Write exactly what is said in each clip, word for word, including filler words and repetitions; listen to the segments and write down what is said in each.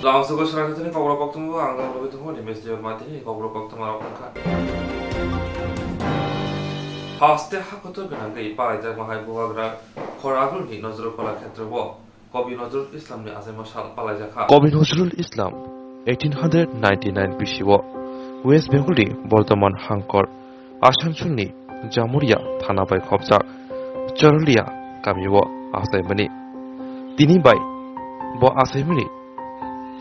Lamsugo Srangkhetini kokrok koktwma ang rok lobwi tongo, Nimesh Debbarma tini kokrok koktwma rok wngkha. Haste hakotor gwnangwi palaijak mahai bubagra khor agulni Nojrul Kolakhetrao Kobi Nojrul Islamni achaima sal palaijakha. Kobi Nojrul Islam eighteen hundred ninety-nine B C o West Bengal ni Bordoman hangkor Asansol ni Jamuria thana bai khopjak Chorolia kami o achaimani. Tini bai bo achaimani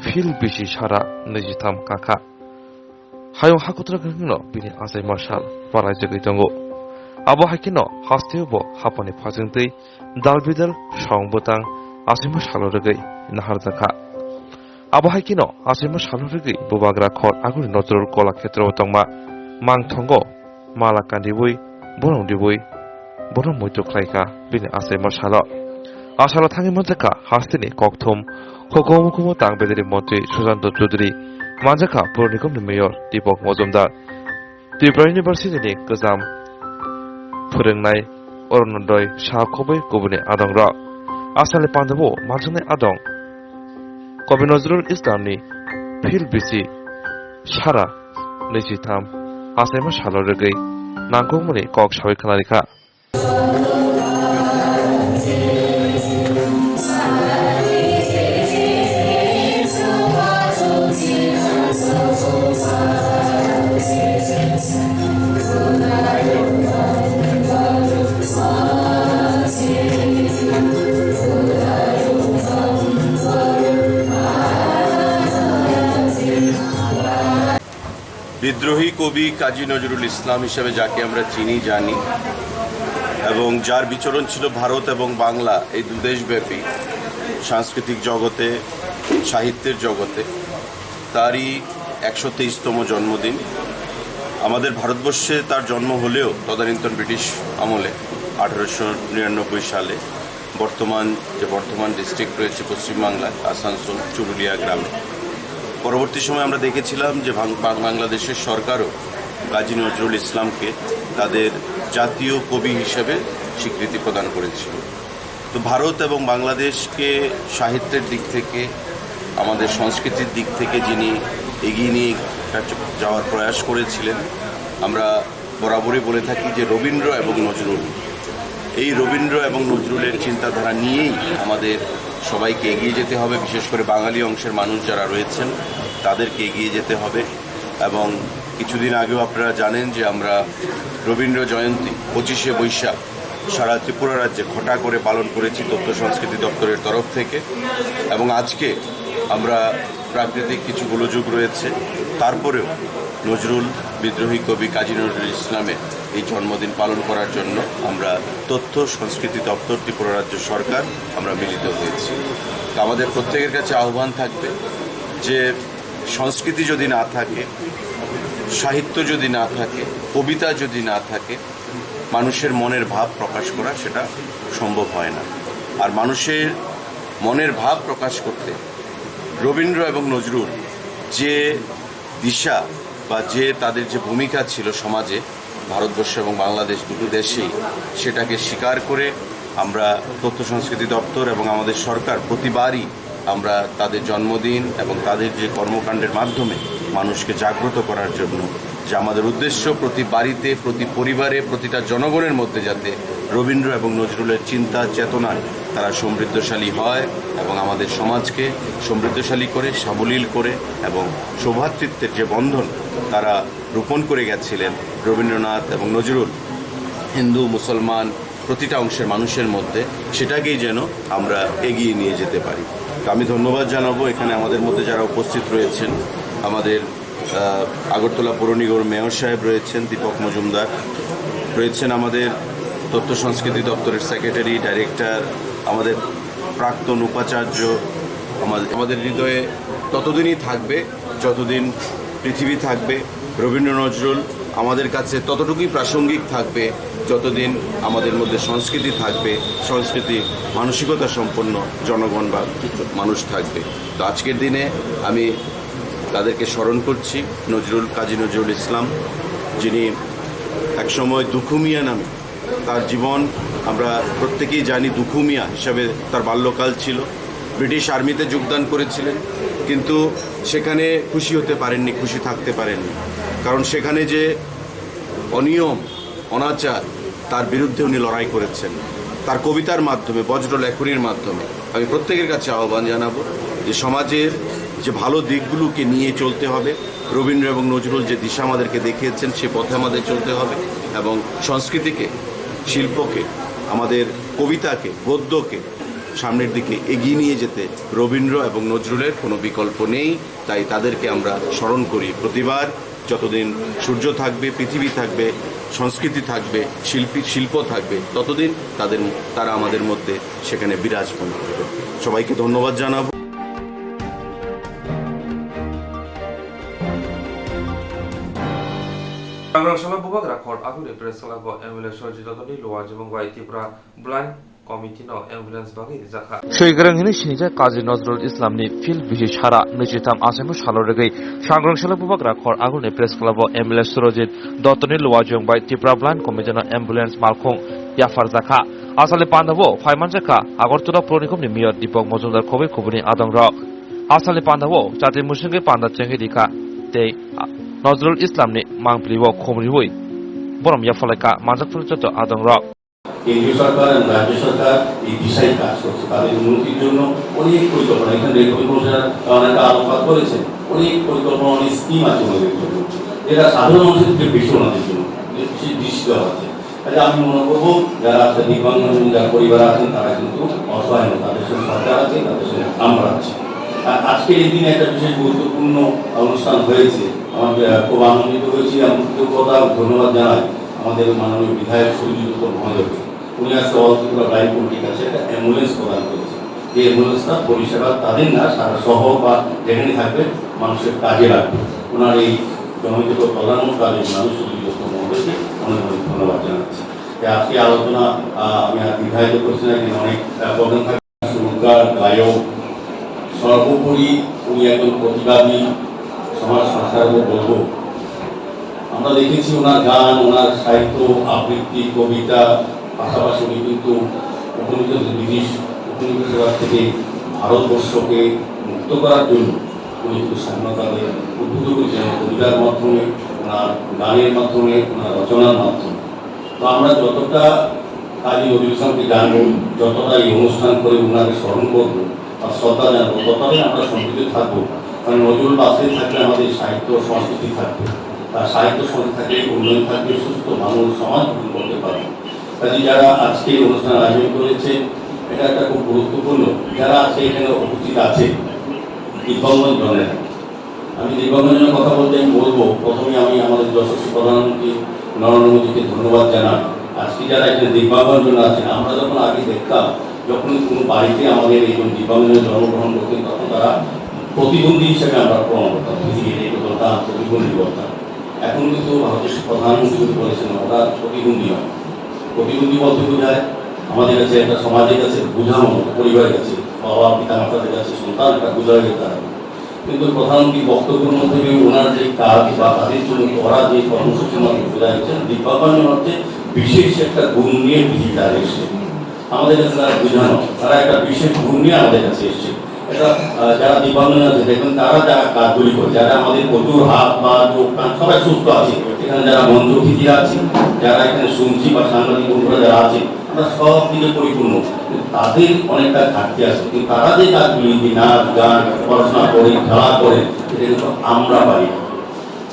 phil bisi sara nijitham kakha. Hayung hakotra gwnangno bini achaima sal palaijagwi tongo. Abo hai kheno hasteo bo haponi phajwngtwi dal bidal song bwtang achaima salo rwgwi naharjakha. Abo hai kheno achaima salo rwgwi bubagra khor agulni Nojrul Kolakhetrao tongma mangthongo mala kandiwi, borong diwi, borok muitu khlaikha bini achaima salo. A salo thangwi manjakha hasteni kokthum hukumu hukumu tang bederi montri Sushanta Chudri, manjakha Pur Nigamni mayor Deepak Majumdar, Tripura University ni kwcham phwrwngnai Orunodoi Saha khobwi kubuni adongrok. A salni pandao manjaknai adong Kobi Nojrul Islamni phil bisi sara nijitham achaima salo rwgwi nangkukmani kok sawi khwnarikha. বিদ্রোহী কবি কাজী নজরুল ইসলাম হিসেবে যাকে আমরা চিনি, জানি, এবং যার বিচরণ ছিল ভারত এবং বাংলা, এই দুদেশব্যাপী সাংস্কৃতিক জগতে, সাহিত্যের জগতে, তারই একশো তেইশতম জন্মদিন। আমাদের ভারতবর্ষে তার জন্ম হলেও তদানীন্তন ব্রিটিশ আমলে, আঠারোশো নিরানব্বই সালে, বর্তমান, যে বর্ধমান ডিস্ট্রিক্ট রয়েছে পশ্চিমবাংলায়, আসানসোল চুরুলিয়া গ্রামে। পরবর্তী সময়ে আমরা দেখেছিলাম যে ভাং-, বাং-, বাংলাদেশের সরকারও কাজী নজরুল ইসলামকে তাদের জাতীয় কবি হিসেবে স্বীকৃতি প্রদান করেছিল। তো ভারত এবং বাংলাদেশকে সাহিত্যের দিক থেকে, আমাদের সংস্কৃতির দিক থেকে যিনি এগিয়ে নিয়ে যাওয়ার প্রয়াস করেছিলেন, আমরা বরাবরই বলে থাকি যে রবীন্দ্র এবং নজরুল, এই রবীন্দ্র এবং নজরুলের চিন্তাধারা নিয়েই আমাদের সবাইকে এগিয়ে যেতে হবে। বিশেষ করে বাঙালি অংশের মানুষ যারা রয়েছেন, তাদেরকে এগিয়ে যেতে হবে। এবং কিছুদিন আগেও আপনারা জানেন যে আমরা রবীন্দ্র জয়ন্তী পঁচিশে বৈশাখ সারা ত্রিপুরা রাজ্যে ঘটা করে পালন করেছি তথ্য সংস্কৃতি দপ্তরের তরফ থেকে। এবং আজকে আমরা প্রাকৃতিক কিছু গোলযোগ রয়েছে, তারপরেও নজরুল, বিদ্রোহী কবি কাজী নজরুল ইসলামের এই জন্মদিন পালন করার জন্য আমরা তথ্য সংস্কৃতি দপ্তর, ত্রিপুরা রাজ্য সরকার, আমরা মিলিত হয়েছি। তো আমাদের প্রত্যেকের কাছে আহ্বান থাকবে যে সংস্কৃতি যদি না থাকে, সাহিত্য যদি না থাকে, কবিতা যদি না থাকে, মানুষের মনের ভাব প্রকাশ করা সেটা সম্ভব হয় না। আর মানুষের মনের ভাব প্রকাশ করতে রবীন্দ্র এবং নজরুল যে দিশা বা যে তাদের যে ভূমিকা ছিল সমাজে, ভারতবর্ষ এবং বাংলাদেশ দুটো দেশেই, সেটাকে স্বীকার করে আমরা তথ্য সংস্কৃতি দপ্তর এবং আমাদের সরকার প্রতিবারই আমরা তাদের জন্মদিন এবং তাদের যে কর্মকাণ্ডের মাধ্যমে মানুষকে জাগ্রত করার জন্য, যে আমাদের উদ্দেশ্য প্রতি বাড়িতে, প্রতি পরিবারে, প্রতিটা জনগণের মধ্যে যাতে রবীন্দ্র এবং নজরুলের চিন্তা চেতনায় তারা সমৃদ্ধশালী হয় এবং আমাদের সমাজকে সমৃদ্ধশালী করে, সাবলীল করে এবং সৌভ্রাতৃত্বের যে বন্ধন তারা রোপণ করে গেছিলেন রবীন্দ্রনাথ এবং নজরুল, হিন্দু, মুসলমান, প্রতিটা অংশের মানুষের মধ্যে, সেটাকেই যেন আমরা এগিয়ে নিয়ে যেতে পারি। তো আমি ধন্যবাদ জানাবো এখানে আমাদের মধ্যে যারা উপস্থিত রয়েছেন, আমাদের, আহ, আগরতলা পৌর নিগমের মেয়র সাহেব রয়েছেন, দীপক মজুমদার রয়েছেন, আমাদের তথ্য সংস্কৃতি দপ্তরের সেক্রেটারি, ডাইরেক্টর, আমাদের প্রাক্তন উপাচার্য। আমাদের, আমাদের হৃদয়ে ততদিনই থাকবে যতদিন পৃথিবী থাকবে। রবীন্দ্র নজরুল আমাদের কাছে ততটুকুই প্রাসঙ্গিক থাকবে যতদিন আমাদের মধ্যে সংস্কৃতি থাকবে, সংস্কৃতি মানসিকতা সম্পন্ন জনগণ বা মানুষ থাকবে। তো আজকের দিনে আমি তাদেরকে স্মরণ করছি, নজরুল, কাজী নজরুল ইসলাম, যিনি একসময় দুখু মিয়া নামে তার জীবন আমরা প্রত্যেকেই জানি, দুখু মিয়া হিসাবে তার বাল্যকাল ছিল। ব্রিটিশ আর্মিতে যোগদান করেছিলেন, কিন্তু সেখানে খুশি হতে পারেননি, খুশি থাকতে পারেননি, কারণ সেখানে যে অনিয়ম, অনাচার, তার বিরুদ্ধে উনি লড়াই করেছেন তার কবিতার মাধ্যমে, বজ্র লেখনীর মাধ্যমে। আমি প্রত্যেকের কাছে আহ্বান জানাবো যে সমাজের যে ভালো দিকগুলোকে নিয়ে চলতে হবে। রবীন্দ্র এবং নজরুল যে দিশা আমাদেরকে দেখিয়েছেন, সে পথে আমাদের চলতে হবে এবং সংস্কৃতিকে, শিল্পকে, আমাদের কবিতাকে, গদ্যকে সামনের দিকে এগিয়ে নিয়ে যেতে রবীন্দ্র এবং নজরুলের কোনো বিকল্প নেই। তাই তাদেরকে আমরা স্মরণ করি প্রতিবার। যতদিন সূর্য থাকবে, পৃথিবী থাকবে, সংস্কৃতি থাকবে, শিল্পী, শিল্প থাকবে, ততদিন তাদের, তারা আমাদের মধ্যে সেখানে বিরাজমান করবে। সবাইকে ধন্যবাদ জানাবো। Sangrang sala bubagra khor aguni press club o M L A Surjit Dotto ni luwa jimung bai Tripura Blind Committee no ambulance bagwi rijakha. Swigrang hini sinijak Kazi Nazrul Islam ni field bisi sara nwichitham Achaimo salo rwgwi Sangrang sala bubagra khor aguni press club o M L A Surjit Dotto ni luwa jimung bai Tripura Blind Committee no ambulance malkhung yapharjakha. Asali panda o phaimanjakha Agartala Puranikhum ni Mayor Deepak Majumdar khobwi khubuni adongrok. Asali panda o chati musingwi panda chengwi rikha tei Nazrul Islam ni mangpili o khumriwi borom yaphalaikha manjakphuru joto adongrok. কেন্দ্রীয় সরকার এবং রাজ্য সরকার এই দিশাই কাজ করছে, তাদের উন্নতির জন্য অনেক পরিকল্পনা। এখানে রেলপথ পরিষেবা, অনেকে আলোকপাত করেছেন, অনেক পরিকল্পনা, অনেক স্কিম আছে ওনাদের জন্য, যেটা সাধারণ মানুষের থেকে বেশি ওনাদের জন্য, বিশেষ দৃষ্টি দেওয়া হচ্ছে। কাজে আমি মনে করবো, যারা আছে দিব্যাঙ্গজন, যার পরিবার আছেন, তারা কিন্তু অসহায় নয়, তাদের সঙ্গে সরকার আছে, তাদের সঙ্গে আমরা আছি। আর আজকের এই দিনে একটা বিশেষ গুরুত্বপূর্ণ অনুষ্ঠান হয়েছে, আমার, আহ, খুব আনন্দিত হয়েছি। এবং কৃতজ্ঞতা ও ধন্যবাদ জানাই আমাদের মাননীয় বিধায়ক সুরজিৎ দত্ত মহোদয়কে। উনি আজকে অল ত্রিপুরা ব্লাইন্ড কমিটির কাছে একটা অ্যাম্বুলেন্স প্রদান করেছেন। যে অ্যাম্বুলেন্সটা পরিষেবা তাদের না, সারা শহর বা যেখানে থাকবে মানুষের কাজে লাগবে। ওনার এই জনহিতকর কল্যাণমূলক কাজে মানুষ সুরজিৎ দত্ত মহোদয়কে অনেক অনেক ধন্যবাদ জানাচ্ছি। যে আজকে আলোচনা, আহ, আমি আর দীর্ঘায়িত করছি না, এখানে অনেক, আহ, প্রোগ্রাম থাকবে। সুরকার, গায়ক, সর্বোপরি উনি একজন প্রতিবাদী, সমাজ সংস্কারক বলবো। আমরা দেখেছি ওনার গান, ওনার সাহিত্য, আবৃত্তি, কবিতা, পাশাপাশি উনি কিন্তু উপনিবেশ, ব্রিটিশ উপনিবেশিকতার থেকে ভারতবর্ষকে মুক্ত করার জন্য উনি কিন্তু স্বাধীনতাকে উদ্বুদ্ধ করেছেন ওনার কবিতার মাধ্যমে, ওনার গানের মাধ্যমে, ওনার রচনার মাধ্যমে। তো আমরা যতটা কাজী নজরুল ইসলামকে জানবো, যতটা এই অনুষ্ঠান করে ওনাকে স্মরণ করবো আর শ্রদ্ধা জানাবো, ততটাই আমরা সমৃদ্ধ থাকবো। কারণ নজরুল বাঁচতে থাকলে আমাদের সাহিত্য সংস্কৃতি থাকবে, আর সাহিত্য সংস্কৃতি থাকলে উন্নয়ন থাকবে, সুস্থ মানুষ সমাজ গঠন করতে পারবে। কাজে যারা আজকে এই অনুষ্ঠান আয়োজন করেছে, এটা একটা খুব গুরুত্বপূর্ণ। যারা আজকে এখানে উপস্থিত আছে, দিব্যাঙ্গজন, আমি দিব্যাঙ্গজনের কথা বলতে আমি বলবো, প্রথমে আমি আমাদের যশস্বী প্রধানমন্ত্রী নরেন্দ্র মোদীকে ধন্যবাদ জানাই। আজকে যারা এখানে দিব্যাঙ্গজন আছেন, আমরা যখন আগে দেখতাম, যখন কোনো বাড়িতে আমাদের একজন দিব্যাঙ্গজন জন্মগ্রহণ করতেন, তখন তারা প্রতিবন্ধী হিসেবে আমরা প্রমাণ করতাম, পৃথিবীতে একটু বলতাম, প্রতিবন্ধী বলতাম। এখন কিন্তু ভারতের প্রধানমন্ত্রী কিন্তু বলেছেন, ওরা প্রতিবন্ধী নয়। প্রতিবন্ধী বলতে বোঝায় আমাদের কাছে একটা সমাজের কাছে বোঝা মতো, পরিবারের কাছে, বাবা, পিতা মাতাদের কাছে সন্তান একটা বোঝা হয়ে দাঁড়ায়। কিন্তু প্রধানমন্ত্রী বক্তব্যের মধ্যে দিয়ে ওনার যে কাজ বা তাদের জন্য করা যে কর্মসূচির মাধ্যমে বোঝা যাচ্ছে, দিব্যাঙ্গজন অর্থে বিশেষ একটা গুণ নিয়ে পৃথিবীতে তারা এসছে। আমাদের কাছে তারা বোঝানো, তারা একটা বিশেষ গুণ নিয়ে আমাদের কাছে এসছে। এটা, আহ, যারা দিব্যাঙ্গজন আছে, দেখবেন তারা যারা কাজগুলি করে, যারা আমাদের প্রচুর হাত, পা, চোখ, কান সবাই সুস্থ আছে, এখানে যারা মঞ্চ অতিথিরা আছে, যারা এখানে শুনছি বা সাংবাদিক বন্ধুরা যারা আছে, আমরা সব দিকে পরিপূর্ণ। কিন্তু তাদের অনেকটা ঘাটতি আছে। কিন্তু তারা যে কাজগুলি, যে নাচ, গান, পড়াশোনা করে, খেলা করে, এটা কিন্তু আমরা পারি না।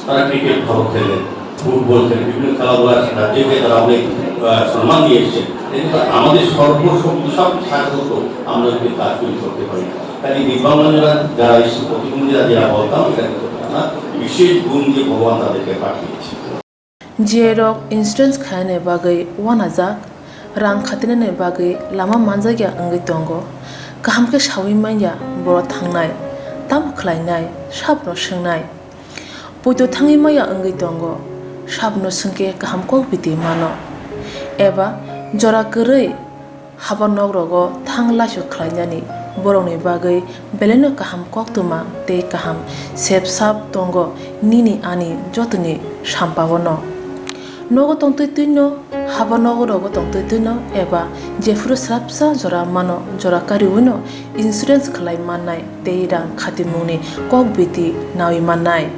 তারা ক্রিকেট ভালো খেলে, ফুটবল খেলে, বিভিন্ন খেলাধুলা আছে, রাজ্যে গিয়ে তারা অনেক, আহ, সম্মান নিয়ে এসছে। এটা কিন্তু আমাদের সর্বশক্তি, সব সাহায্য করতো, আমরা যদি কাজগুলি করতে পারি না। কাজে দিব্যাঙ্গজনরা যারা এসে প্রতিবন্ধীরা যারা বলতাম, এটা কিন্তু তারা বিশেষ গুণ দিয়ে ভগবান তাদেরকে পাঠিয়েছে। G I rok insurance khainani bagwi uanajak, rang khatinani bagwi lama manjakya wngwi tongo. Kaham khe saui manya borok thangnai, tamo khlainai, sabono swngnai. Poito thangwi maya wngwi tongo, sabono swngkhe kaham kok biti mano. Eba jora kwrwi haba nok rogo thang laisu khlainani borokni bagwi belaino kaham koktwma tei kaham sep sap tongo nini ani jotoni sampaono. Nogo tongtwi twino, haba nogo rogo tongtwi twino eba jephuru srapsa jora mano, jora kariwino insurance khlai mannai tei rang khatimungni kok biti nawi mannai.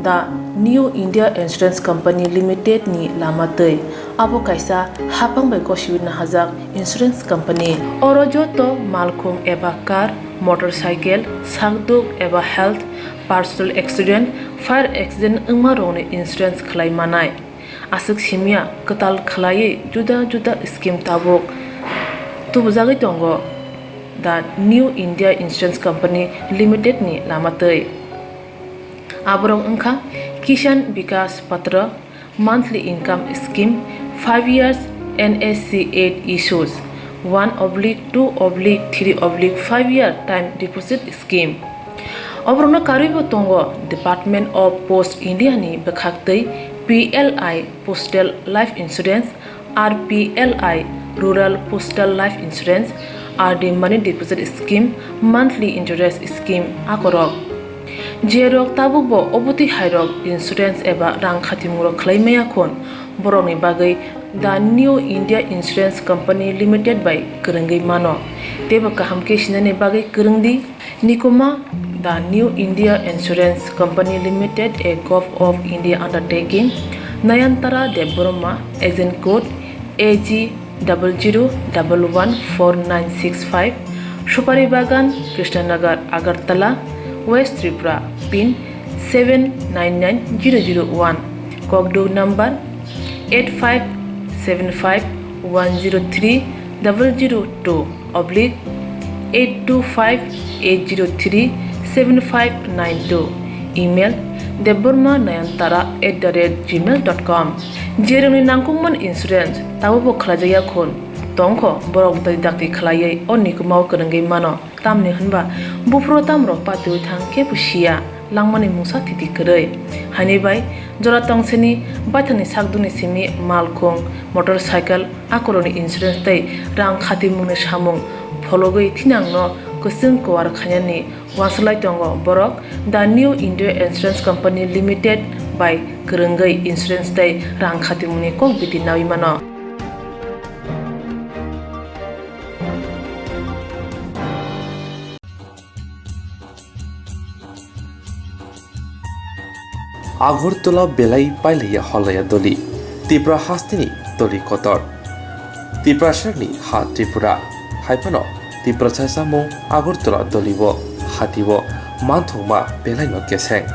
The New India Insurance Company Limited ni lama twi. Abo kaisa haphang bai gosiwi nahajak insurance company. Oro joto malkhung eba car, motorcycle, sakduk eba health, personal accident, fire accident wngma rokni insurance khlai manai. Aswk simya kwtal khlaiwi juda juda scheme tabuk tubujagwi tongo the New India Insurance Company Limited ni lama twi. Aborok wngkha Kisan Vikas Patra, monthly income scheme, five years N S C eight issues, one oblique two oblique three oblique five year time deposit scheme. Oborokno karwibo tongo Department of Post India ni bwkhaktwi P L I Postal Life Insurance, R P L I Rural Postal Life Insurance, R D Money Deposit Scheme, Monthly Interest Scheme akorok. Jerok tabukbo obotwi hairok insurance eba rang khatimung rok khlai maya khun, borokni bagwi the New India Insurance Company Limited bai kwrwngwi mano. Teibo kaham khe sinani bagwi kwrwng di. Nikuma, the New India Insurance Company Limited, a Gov of India undertaking, Nayantara Debbarma, agent code A G double zero double one four nine six five, Supari Bagan, Krishnanagar, Agartala, West Tripura, pin seven nine nine zero zero one, kokduk number eight five seven five one zero three double zero two oblique eight two five eight zero three seven five nine two, email debbarma nayantara at the rate gmail dot com. Jerokni nangkukmani insurance tabukbo khlaijakya khun tongkho, borok twi dakti khlaiwi o nikumao kwrwngwi mano. Tamni hwnba buphuru tamrok patiwi thang kebo siya, langmani mungsa thiti kwrwi. Haini bai jora tongsini baithangni sakduni simi malkhung, motorcycle, akorokni insurance tei rang khatimungni samung phologwi thinangno kwchwng kuar khainani uansuk lai tongo borok. The New India Insurance Company Limited bai kwrwngwi insurance tei rang khatimungni kok biti nawi mano. Agartala belai pailaiya holaya doli, Tipra hasteni doli kotor. Tiprasarni ha Tripura, haiphano Tiprasa chamung Agartala dolibo, hatio manthokma belaino keseng.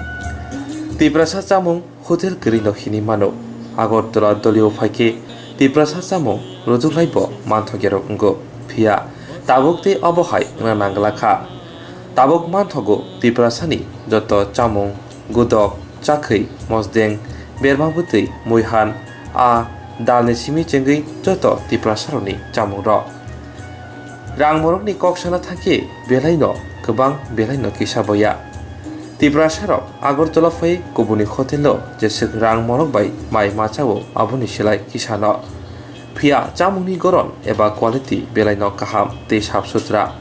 Tiprasa chamung hotel kwrwino hini mano. Agartala dolio phaikhe Tiprasa chamung rwjuklaibo manthokyarok wngo. Phiya tabuk tei obo hai wngna nangla kha. Tabuk manthogo Tiprasani joto chamung, gudok, chakhwi, mosdeng, berma bwtwi, muihan, a dalni simi chengwi joto Tiprasarokni chamungrok. Rang morokni kok sana thangkhe belaino kwbang, belaino kisa boya. Tiprasarok Agartala phai kubuni hotelo jeswk rang morok bai mai ma chao, aboni slai kisano. Phiya chamungni goron eba quality belaino kaham tei sap sutra.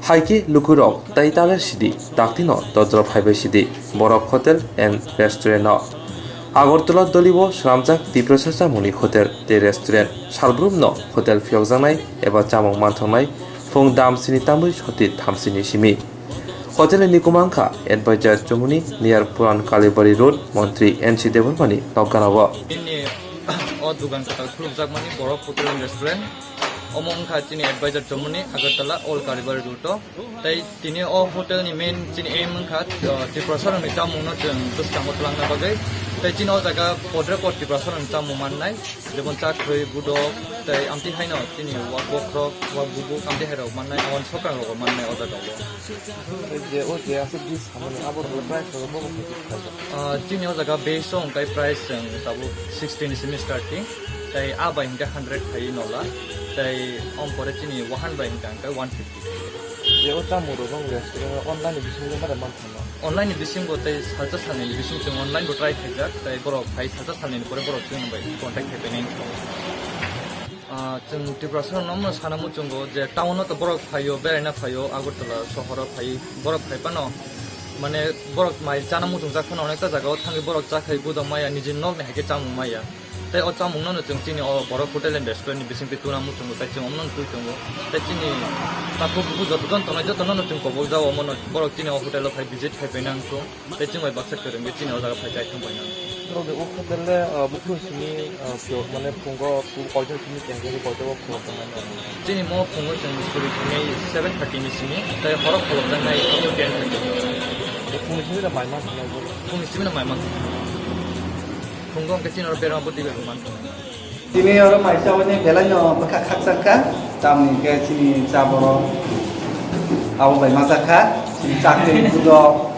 Hai khe lukurok tai taler sidi, daktino dodro phaibai sidi Borok Hotel and Restaurant-o. Agartala dolibo swnamjak Tiprasa chamungni hotel tei restaurant. Salbrumno hotel phiyokjaknai eba chamung manthoknai phung dam sini tamwi soti thamsini simi. Hotelni nikuma wngkha Advisor Chomoni, near Puran Kalibari Road, Montri N C Debbarmani nokganao. Bini o dugan kwtal khulukjakmani Borok Hotel and Restaurant. Omo wngkha chini Advisor Chomoni, Agartala, Old Kalibari Road-o. Tei tini o hotel ni main chini aim wngkha, uh, Tiprasa rokni chamung no chwng bwskango twlangna bagwi. Tei chini o jaga podre pod Tiprasa rokni chamung mannai, jemon chakhwi, budok, tei amtwi haino chini wak bokhorok, wak bubuk, amtwi hai rok mannai, aboni sokang rok mannai o jaga o. Je o je aswk dis samani abo rok price rok bo bo khaijak. Ah, chini o jaga base o wngkha price chwng tabuk sixty ni simi starting, tei a bai hwnkhe hundred khai nola, tei om pore chini wahan bai hwnkha hwnkhe one fifty. Je o chamung rok bang restaurant o online ni bisingo bara manthano. Online ni bisingo tei salsa salnwi ni bising chwng online bo try khaijak, tei borok phai salsa salnwi ni pore borok chwng bai contact khai pai nai. Ah, chwng Tiprasa rokno omo sana muchungo je town o to borok phaio, beraina phaio, Agartala sohoro phai, borok phai phano Mane borok mai chana muchungjak phano onekta jaga o thangwi borok chakhai budok maya, nijini nokni hai khe chamung maya. Tei o chamungno no chwng chini o borok hotel and restaurant ni bisingtwi tuna muchungo, tei chwng omono twi tongo. Tei chini takhuk bukhuk joto jon tongnai jotono no chwng kobok jao, omono borok chini o hotel o phai visit khai paina wngkhu. Tei chwng bai baksa kwrwngwi chini o jaga phai chai thang paina. Borok ni o hotel le, ah, buphuru simi, ah, phiyok mane phungo, phu-, koitor simi kengkhe koitor o phungo tongnai. Chini mo phungo chwng suri thangwi seven thirty ni simi, tei horo kholopjaknai ten thirty. Phungni simi da mai ma thangnai bo. Phungni simi da mai ma thangnai. Phungo hwnkhe chini oro berma bwtwi bai man thangnai. Tini oro maisa hwnwi belai no bwkha khakchangkha, tamni hwnkhe chini cha borok abo bai ma jakha, chini chakri budok.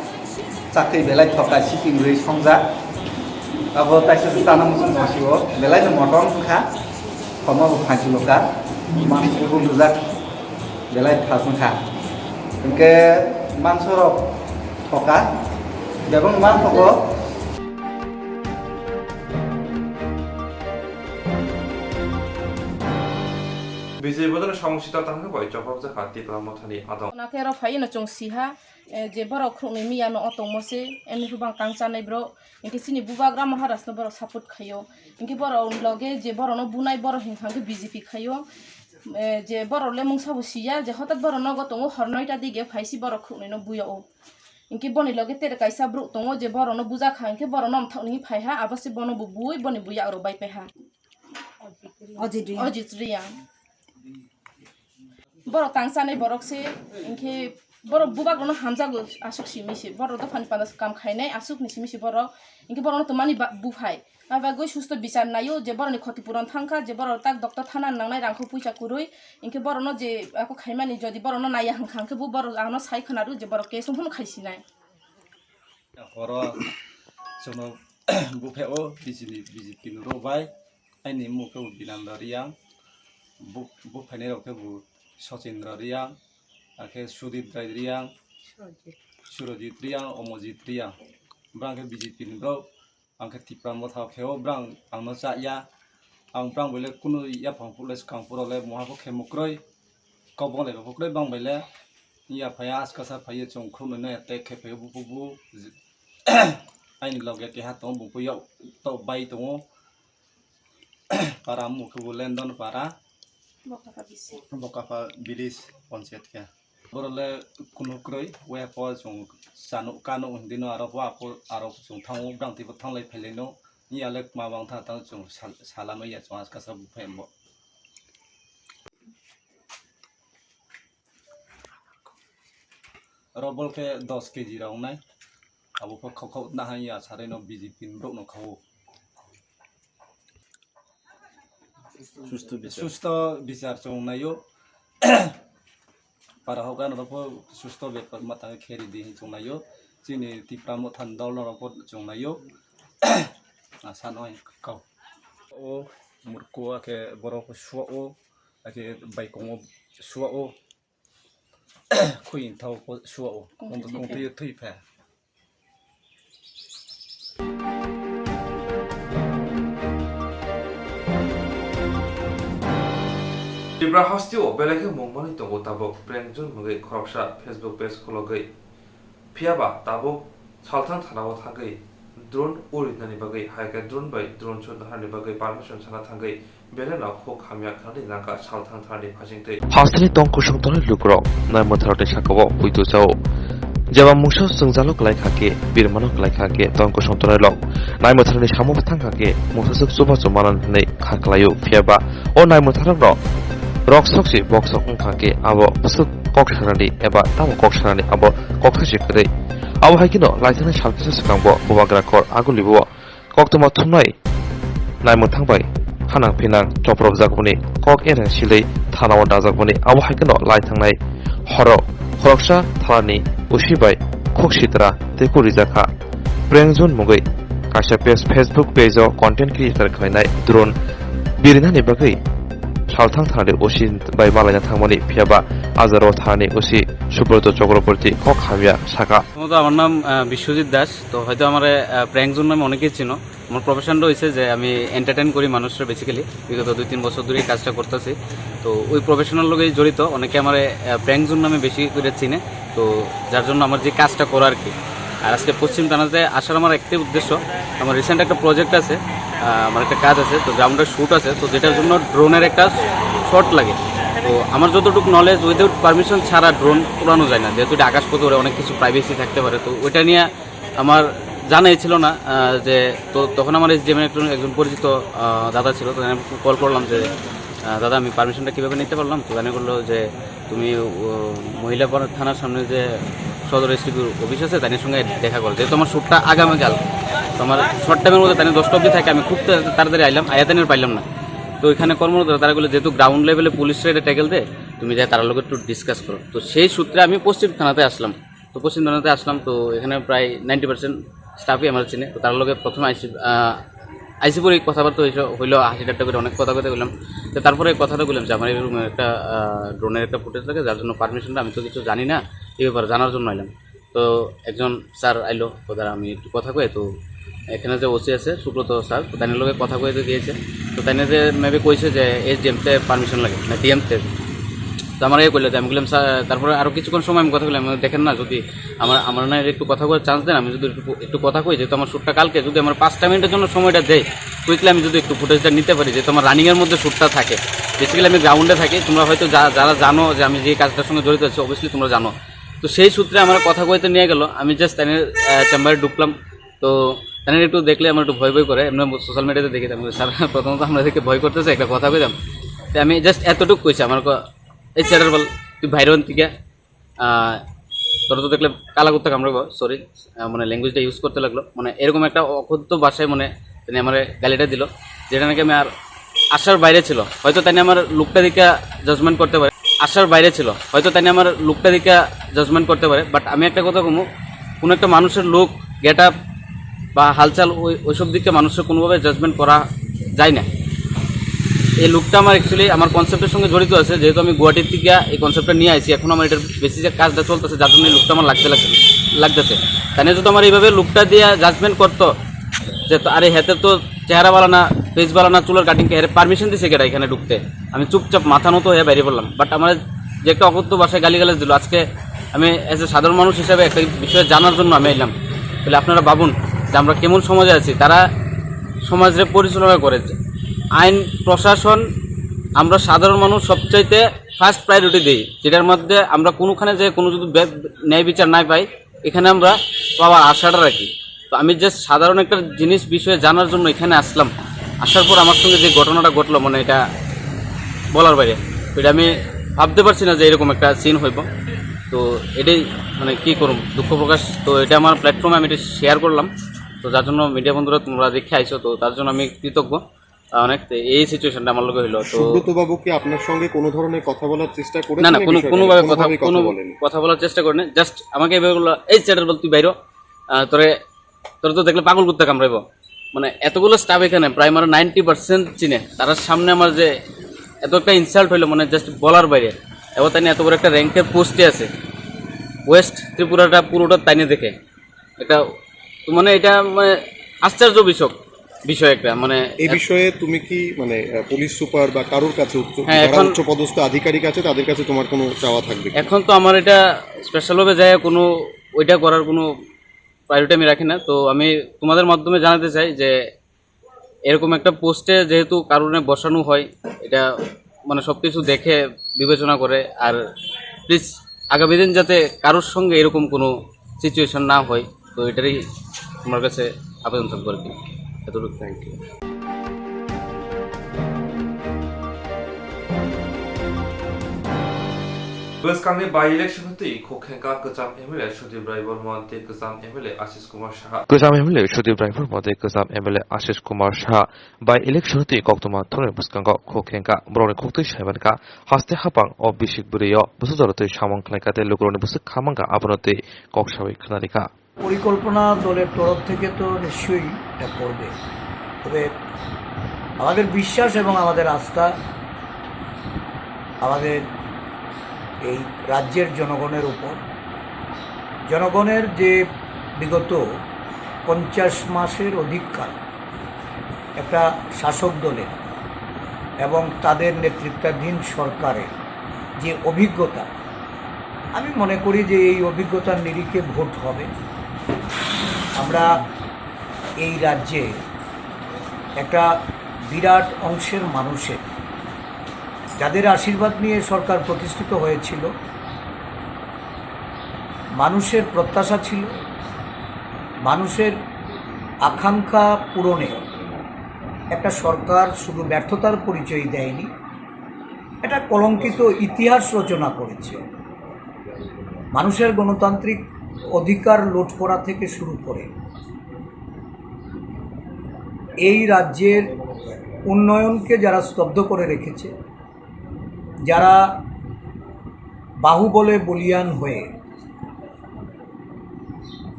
Chakri belai thoka, siping rwi songjak. Abo taisa se chana muchung mosio, belai no motom wngkha. Khomo bo phanchulo ka, mangso bo lujak, belai thas wngkha. Hwnkhe mangso rok thoka, bebak man thogo. Bijay Bodol Songosita tangkha bai chopropjak kha Tipra Mothani adong. Nakhe oro phai no chwng siha, eh, je borok khwrwngni miya no o tongmo se, emni hubang kang chanai borok. Hinkhe chini bubagra Maharaj no borok support khaio. Hinkhe borok loge je borok no bunai borok hinkha khe B J P khaio. Eh, je borok le mungsa bo siya, je hotat borok nogo tongo hor noita dige phaisi borok khwrwngni no buya o. Hinkhe boni loge tere kaisa borok tongo je borok no buja kha hinkhe borok no mthok ni phai ha, abo se bono bo bui boni buya oro bai pai ha. Ojit Reang. Ojit Reang. Borok tang chanai borok se, hinkhe borok bubak rokno hamjago aswk simi se. Borok dophani panda se kam khainai aswk ni simi se borok. Hinkhe borokno twmani ba-, buphai. Abo bagwi susto bichar naio je borokni khoti puron thangkha, je borok tak doctor thana nangnai rangkho puisa kwrwi. Hinkhe borokno je ako khaimani jodi borokno naiya hwnkha, hinkhe bo borok ano sai khwnaru je borok case wngphano khaisinai. Horo chwngno buphai o B J P ni, B J P ni rw bai. Aini mung khe bo Binanda Reang, bu, buphainai rok khe bo Sachindra Reang, akhe Sudip Rai Reang, Surajit Reang, Omojit Reang. Brang khe B J P ni borok, ang khe Tipra Motha khe o brang ang no cha ya. Ang brang bai le kunu yaphang phuh le swkang puro le moha pho khe mukroi, kok bo le bo kwrwi bang bai le. Ya phai askasa phai chwng khum no attack khe phai bu bu bu. Aini loge keha tongo, bo pho yok to bai tongo. Para mung khe bo Lendon para. Bokapha bisi. Bokapha village panchayat khe. Borok le kunu kwrwi, waya po chwng chanu kanu hindi no aro po apo aro chwng thango, brang twi bo thanglai phailai no. Ni ale ma bang tha tang chwng sal-, salano ya chwng askasa buphai bo. Oro bol khe dos keji rok wngnai. Abo pho khok khok nahai ya sarai no B J P ni borok no kha o. Susto bichar. Susto bichar chwng naio. Para hok ano pho susto bepar ma tang khe ri di hin chwng naio. Chini Tipra Motha ni dol no pho chwng naio. Asa no kau. O murko akhe borok suwa o. Akhe baikongo suwa o. Khuying thao suwa o. Kongtwi thwi pha. Tripura hasteo belai khe mung manwi tongo tabuk. Preng Jun mungwi khoroksa Facebook page khologwi. Phiyaba tabuk Salthang thanao thangwi drone urinani bagwi hai khe drone bai drone shoot naharni bagwi permission sana thangwi belai no khuk hamya khnani nangkha Salthang thanani phasingtwi. Hasteni tong kusung tongnai lukurok nai mwtharokni sakao puitu chao. Jeba mungsa chwngjalok lai kha khe, birmano lai kha khe, tong kusung tongnai lok nai mwtharokni samung thang kha khe, mungsa swk chubachu manan hwnwi kha kwlaio. Phiyaba o nai mwtharokno rok sok se bok sok wng kha khe, abo bwswk kok sanani eba tamo kok sanani abo kok thasi kwrwi. Abo hai kheno laithani sal kisa swkang bo bubagra kor aguli bo koktwma thumnai naimwthang bai hanang phinang chopropjakmani kok ereng silwi thanao dajakmani. Abo hai kheno laithangnai horo khoroksa thanani usi bai khuk sitra tei kuk rijak kha. Preng Jun mungwi kaisa page, Facebook page o content creator khlainai drone birinani bagwi Salthang thanani O C bai malaina thangmani, phiyaba ajaro thanani O C Subroto Chakraborty kok hamya sakha. প্রথমত আমার নাম, আহ, বিশ্বজিৎ দাস। তো হয়তো আমারে, আহ, prank zone নামে অনেকেই চিনো। আমার প্রফেশনটা হইছে যে আমি এন্টারটেইন করি মানুষরে বেসিক্যালি। বিগত দুই তিন বছর ধরে এই কাজটা করতেছি। তো ওই প্রফেশনাল লগে জড়িত, অনেকে আমার প্র্যাঙ্ক জোন নামে বেশি করে চিনে। তো যার জন্য আমার যে কাজটা করা আর কি। আর আজকে পশ্চিম থানাতে আসার আমার একটাই উদ্দেশ্য, আমার রিসেন্ট একটা প্রজেক্ট আছে, আহ, আমার একটা কাজ আছে, তো গ্রাউন্ডের শ্যুট আছে, তো যেটার জন্য ড্রোনের একটা শট লাগে। তো আমার যতটুকু নলেজ, উইদাউট পারমিশন ছাড়া ড্রোন উড়ানো যায় না, যেহেতু এটা আকাশপথে ওড়ে, অনেক কিছু প্রাইভেসি থাকতে পারে। তো ওইটা নিয়ে আমার জানাই ছিল না, আহ, যে তো তখন আমার এই যে একজন, একজন পরিচিত, আহ, দাদা ছিল, তাকে আমি কল করলাম যে, আহ, "দাদা, আমি পারমিশনটা কীভাবে নিতে পারলাম?" তো তানে বললো যে, "তুমি, ও, মহিলা পর-, থানার সামনে যে সদর এসডিপির অফিস আছে, তাদের সঙ্গে দেখা করো।" যেহেতু আমার শ্যুটটা আগামীকাল, তো আমার শর্ট টাইমের মধ্যে তাদের দশটা অবধি থাকে, আমি খুব তা-, তাড়াতাড়ি আইলাম, আয়া তাদের পাইলাম না। তো এখানে কর্মরত তারা বলে, যেহেতু গ্রাউন্ড লেভেলে পুলিশরা এটা ট্যাকেল দেয়, তুমি যাই তার লগে একটু ডিসকাস করো। তো সেই সূত্রে আমি পশ্চিম থানাতে আসলাম। তো পশ্চিম থানাতে আসলাম, তো এখানে প্রায় নাইনটি পার্সেন্ট স্টাফই আমার চিনে। তো তার লগে প্রথমে আইসি, আহ, আইসি পরে এই কথাবার্তা হইলো, হইলো আশি হাজার টাকা করে অনেক কথা কথা বললাম। তো তারপরে এই কথাটা বললাম যে আমার এরকম একটা, আহ, ড্রোনের একটা ফুটেজ লাগে, যার জন্য পারমিশনটা আমি তো কিছু জানি না, এই ব্যাপারে জানার জন্য আইলাম। তো একজন স্যার আইলো, তো তারা আমি একটু কথা কই, তো এখানে যে ওসি আছে সুব্রত স্যার, তো তাইনের লগে কথা কইতে গিয়েছে। তো তাইনে যে মেবি কইছে যে এসডিএম তে পারমিশন লাগে না, ডিএম তে। তো আমার এই কইলো যে আমি বললাম, "স্যার," তারপরে আরো কিছুক্ষণ সময় আমি কথা বললাম, আমি, "দেখেন না, যদি আমার, আমার না একটু কথা কওয়ার চান্স দেন, আমি যদি একটু, একটু কথা কই, যেহেতু আমার শ্যুটটা কালকে, যদি আমার পাঁচটা মিনিটের জন্য সময়টা দেয়, কুইকলি আমি যদি একটু ফুটেজটা নিতে পারি, যেহেতু আমার রানিং এর মধ্যে শ্যুটটা থাকে।" বেসিক্যালি আমি গ্রাউন্ডে থাকি, তোমরা হয়তো যা-, যারা জানো যে আমি যে কাজটার সঙ্গে জড়িত আছি, অবভিয়াসলি তোমরা জানো। তো সেই সূত্রে আমার কথা কইতে নিয়ে গেল, আমি জাস্ট তাইনের, আহ, চেম্বারে ঢুকলাম। তো তাইনের একটু দেখলে আমার একটু ভয় ভয় করে, এমনি সোশ্যাল মিডিয়াতে দেখি। আমি বলি, "স্যার, প্রথমত আমরা দেখে ভয় করতেছে, একটা কথা কইতাম।" তো আমি জাস্ট এতটুকু কইছি, আমার ক-, "এই চ্যাটার বল, তুই বাইরে হন থেকে, আহ, তোরা তো দেখলে কালা কুত্তা কামড়াবো, সরি, আহ, মানে ল্যাঙ্গুয়েজটা ইউজ করতে লাগলো, মানে এরকম একটা অকথ্য ভাষায় মানে তিনি আমার গালিটা দিল, যেটা নাকি আমি আর আশার বাইরে ছিল।" হয়তো তাই আমার লুকটা দিকে জাজমেন্ট করতে পারে, আশার বাইরে ছিল, হয়তো তাই আমার লুকটা দিকে জাজমেন্ট করতে পারে, বাট আমি একটা কথা কমু, কোনো একটা মানুষের লুক, গেট আপ বা হালচাল, ওই, ওইসব দিকে মানুষের কোনোভাবে জাজমেন্ট করা যায় না। এই লুকটা আমার অ্যাকচুয়ালি আমার কনসেপ্টের সঙ্গে জড়িত আছে, যেহেতু আমি গুয়াহাটির থেকে এই কনসেপ্টটা নিয়ে আইছি, এখন আমার এটার বেসিসে কাজটা চলতেছে, যার জন্য এই লুকটা আমার লাগতে লাগ-, লাগতেছে। তাই যদি আমার এইভাবে লুকটা দিয়ে জাজমেন্ট করতো যে তো, "আরে, হেতে তো চেহারা বালা না, ফেস বালা না, চুলের কাটিং কে, এর পারমিশন দিছে কেটা এখানে ঢুকতে?" আমি চুপচাপ মাথা নত হয়ে বাইরে পড়লাম। বাট আমার যে একটা অকথ্য ভাষায় গালিগালাজ দিল, আজকে আমি এজ এ সাধারণ মানুষ হিসাবে একটা বিষয়ে জানার জন্য আমি এলাম। তাহলে আপনারা ভাবুন যে আমরা কেমন সমাজে আছি, তারা সমাজরে পরিচালনা করে। আইন প্রশাসন, আমরা সাধারণ মানুষ সবচাইতে ফার্স্ট প্রায়োরিটি দিই, যেটার মধ্যে আমরা কোনোখানে যে কোনো যদি বে-, ন্যায় বিচার নাই পাই, এখানে আমরা পাওয়ার আশাটা রাখি। তো আমি জাস্ট সাধারণ একটা জিনিস বিষয়ে জানার জন্য এখানে আসলাম। আসার পর আমার সঙ্গে যে ঘটনাটা ঘটলো, মানে, এটা বলার বাইরে। তো এটা আমি ভাবতে পারছি না যে এরকম একটা সিন হইব। তো এটাই, মানে, কি করুম, দুঃখ প্রকাশ। তো এটা আমার প্ল্যাটফর্মে আমি এটা শেয়ার করলাম। তো যার জন্য মিডিয়া বন্ধুরা তোমরা দেখে আইছো, তো তার জন্য আমি কৃতজ্ঞ, আহ, অনেক। তো এই সিচুয়েশনটা আমার লগে হইলো। তো সুব্রত বাবু কি আপনার সঙ্গে কোনো ধরনের কথা বলার চেষ্টা না, করেছেন না, এই কোনো, বিষয়টা নিয়ে? কোনোভাবে কথা, কোনোভাবেই কথা কোনো বলেনি? কথা বলার চেষ্টা করেনি। জাস্ট আমাকে এভাবে বললো, "এই চ্যাটার বল, তুই বাইরো, আহ, তোরে, তোরে তো দেখলে পাগল কুত্তা কামড়াইবো।" মানে, এতগুলো স্টাফ এখানে, প্রায় আমার নাইনটি পার্সেন্ট চিনে, তার সামনে আমার যে এত একটা ইনসাল্ট হইলো, মানে, জাস্ট বলার বাইরে। এবং তাই নিয়ে এত বড় একটা র্যাঙ্কের পোস্টে আছে, ওয়েস্ট ত্রিপুরাটা পুরোটা তাই নিয়ে দেখে। এটা তো, মানে, এটা, মানে, আশ্চর্য বিষয়, বিষয় একটা, মানে, এই এত- বিষয়ে তুমি কি, মানে, আহ, পুলিশ সুপার বা কারোর কাছে উচ্চ, হ্যাঁ, যারা এখন উচ্চপদস্থ আধিকারিক আছে, তাদের কাছে তোমার কোনো চাওয়া থাকবে কি? এখন তো আমার এটা স্পেশালভাবে যায় কোনো ওইটা করার কোনো প্রায়োরিটি আমি রাখি না। তো আমি তোমাদের মাধ্যমে জানাতে চাই যে এরকম একটা পোস্টে যেহেতু কারণে বসানো হয়, এটা, মানে, সব কিছু দেখে বিবেচনা করে। আর প্লিজ, আগামী দিন যাতে কারোর সঙ্গে এরকম কোনো সিচুয়েশন না হয়, তো এটারই তোমার কাছে আবেদন থাকবে আর কি। এতটুকু, thank you. West Kangni by-election hwtwi khuk khengkha kwcham M L A Sudip Rai Borma tei kwcham M L A Ashish Kumar Saha. Kwcham M L A Sudip Rai Borma tei kwcham M L A Ashish Kumar Saha by-election hwtwi koktwma thumni bwskango khuk khengkha. Borokni khuktwi saimankha, haste hapang o bisik bwrwi o bwswk jorotwi samung khlaikha tei lukurokni bwswk kha mankha, abono twi kok sawi khwnarikha. পরিকল্পনা দলের তরফ থেকে তো নিশ্চয়ই এটা করবে, তবে আমাদের বিশ্বাস এবং আমাদের আস্থা আমাদের এই রাজ্যের জনগণের উপর, জনগণের যে বিগত পঞ্চাশ মাসের অধিককাল একটা শাসক দলের এবং তাদের নেতৃত্বাধীন সরকারের যে অভিজ্ঞতা, আমি মনে করি যে এই অভিজ্ঞতার নিরিখে ভোট হবে। আমরা এই রাজ্যে একটা বিরাট অংশের মানুষের, যাদের আশীর্বাদ নিয়ে সরকার প্রতিষ্ঠিত হয়েছিল, মানুষের প্রত্যাশা ছিল, মানুষের আকাঙ্ক্ষা পূরণে একটা সরকার শুধু ব্যর্থতার পরিচয় দেয়নি, একটা কলঙ্কিত ইতিহাস রচনা করেছে। মানুষের গণতান্ত্রিক অধিকার লুট করা থেকে শুরু করে এই রাজ্যের উন্নয়নকে যারা স্তব্ধ করে রেখেছে, যারা বাহুবলে বলীয়ান হয়ে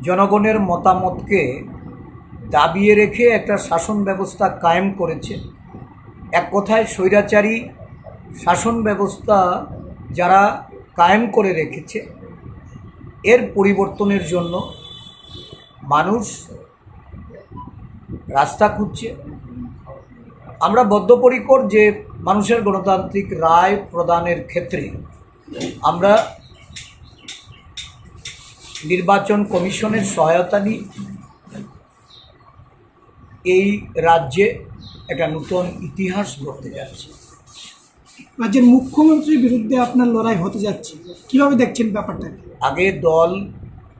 জনগণের মতামতকে দাবিয়ে রেখে একটা শাসন ব্যবস্থা কায়েম করেছে, এক কথায় স্বৈরাচারী শাসন ব্যবস্থা যারা কায়েম করে রেখেছে, এর পরিবর্তনের জন্য মানুষ রাস্তা খুঁজছে। আমরা বদ্ধপরিকর যে মানুষের গণতান্ত্রিক রায় প্রদানের ক্ষেত্রে আমরা নির্বাচন কমিশনের সহায়তা নিই। এই রাজ্যে একটা নতুন ইতিহাস গড়তে যাচ্ছে। রাজ্যের মুখ্যমন্ত্রীর বিরুদ্ধে আপনার লড়াই হতে যাচ্ছে, কিভাবে দেখছেন ব্যাপারটাকে? আগে দল,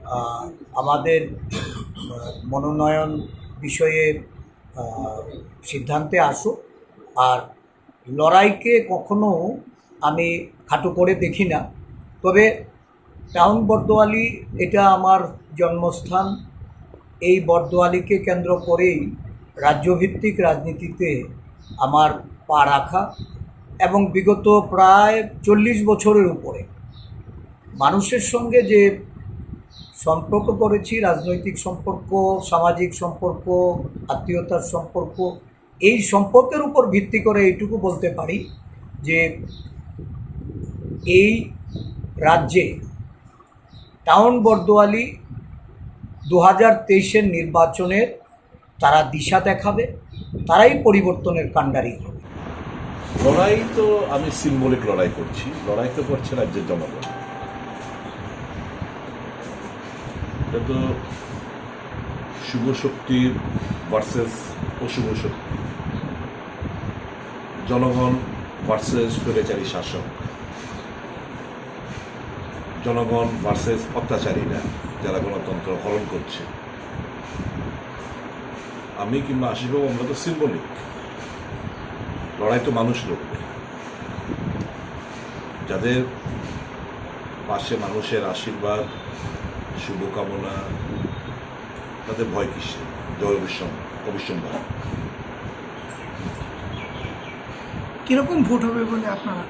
আহ, আমাদের, আহ, মনোনয়ন বিষয়ে, আহ, সিদ্ধান্তে আসুক। আর লড়াইকে কখনো আমি খাটো করে দেখি না। তবে টাউন বর্দোয়ালি এটা আমার জন্মস্থান। এই বর্দোয়ালিকে কেন্দ্র করেই রাজ্যভিত্তিক রাজনীতিতে আমার পা রাখা এবং বিগত প্রায় চল্লিশ বছরের উপরে মানুষের সঙ্গে যে সম্পর্ক করেছি, রাজনৈতিক সম্পর্ক, সামাজিক সম্পর্ক, আত্মীয়তার সম্পর্ক, এই সম্পর্কের উপর ভিত্তি করে এইটুকু বলতে পারি যে এই রাজ্যে টাউন বর্দোয়ালি দু হাজার তেইশের নির্বাচনের তারা দিশা দেখাবে, তারাই পরিবর্তনের কাণ্ডারি হবে। লড়াই তো আমি সিম্বলিক লড়াই করছি, লড়াই তো করছে রাজ্যের জনগণ। এটা তো শুভ শক্তি ভার্সেস অশুভ শক্তি, জনগণ ভার্সেস স্বৈরাচারী শাসক, জনগণ ভার্সেস অত্যাচারীরা, যারা গণতন্ত্র হরণ করছে। আমি কিংবা আশিসবাবু, আমরা তো সিম্বলিক, লড়াই তো মানুষ লড়বে। যাদের পাশে মানুষের আশীর্বাদ, শুভকামনা, তাদের ভয় কিসে? জয় অবিসম্ভাব, অবিসম্ভাব। কিরকম ভোট হবে বলে আপনারা?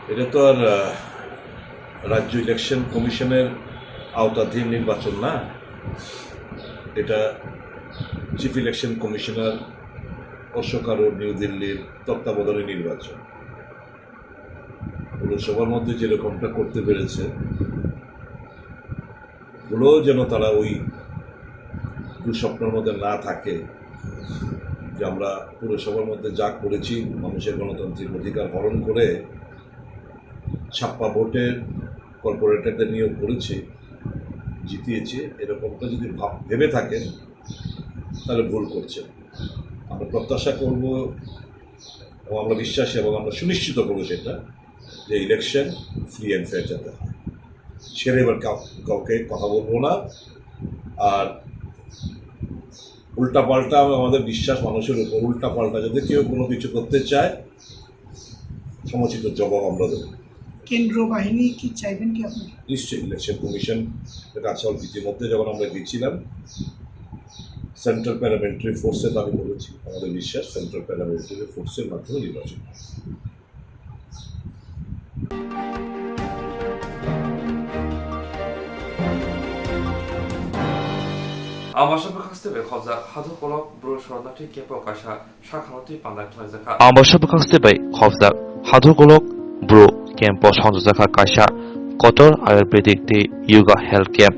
এটা তো আর, আহ, রাজ্য ইলেকশন কমিশনের আওতাধীন নির্বাচন না, এটা চিফ ইলেকশন কমিশনার অশোক আরোর নিউ দিল্লির তত্ত্বাবধানে নির্বাচন। পুরসভার মধ্যে যেরকমটা করতে পেরেছে, ভুলেও যেন তারা ওই দুঃস্বপ্নের মধ্যে না থাকে যে আমরা পুরসভার মধ্যে যা করেছি, মানুষের গণতান্ত্রিক অধিকার হরণ করে ছাপ্পা ভোটে কর্পোরেটরদের নিয়োগ করেছি, জিতিয়েছি, এরকমটা যদি ভাব-, ভেবে থাকেন, তাহলে ভুল করছেন। আমরা প্রত্যাশা করব এবং আমরা বিশ্বাসী এবং আমরা সুনিশ্চিত করবো সেটা, যে ইলেকশন ফ্রি অ্যান্ড ফেয়ার যাতে হয়। ছেড়ে এবার কাউ-, কাউকে কথা বলবো না। আর উল্টাপাল্টা, আমাদের বিশ্বাস মানুষের উপর, উল্টাপাল্টা যদি কেউ কোনো কিছু করতে চায়, সমুচিত জবাব আমরা দেবো। কেন্দ্র বাহিনী কি চাইবেন কি আপনি? নিশ্চয়ই, ইলেকশন কমিশন কাছে ইতিমধ্যে যখন আমরা গেছিলাম, সেন্ট্রাল প্যারামিলিটারি ফোর্সের দাবি করেছি। আমাদের বিশ্বাস সেন্ট্রাল প্যারামিলিটারি ফোর্সের মাধ্যমে নির্বাচন হবে। Ambasa bwkhakste bai khobjak Hadhukolok Bru Soronarthi camp o kaisa sakhanw twi pandai khlaijak kha. Ambasa bwkhakste bai khobjak Hadhukolok Bru camp o songjak kha kaisa kotor Ayurvedic tei Yoga Health Camp.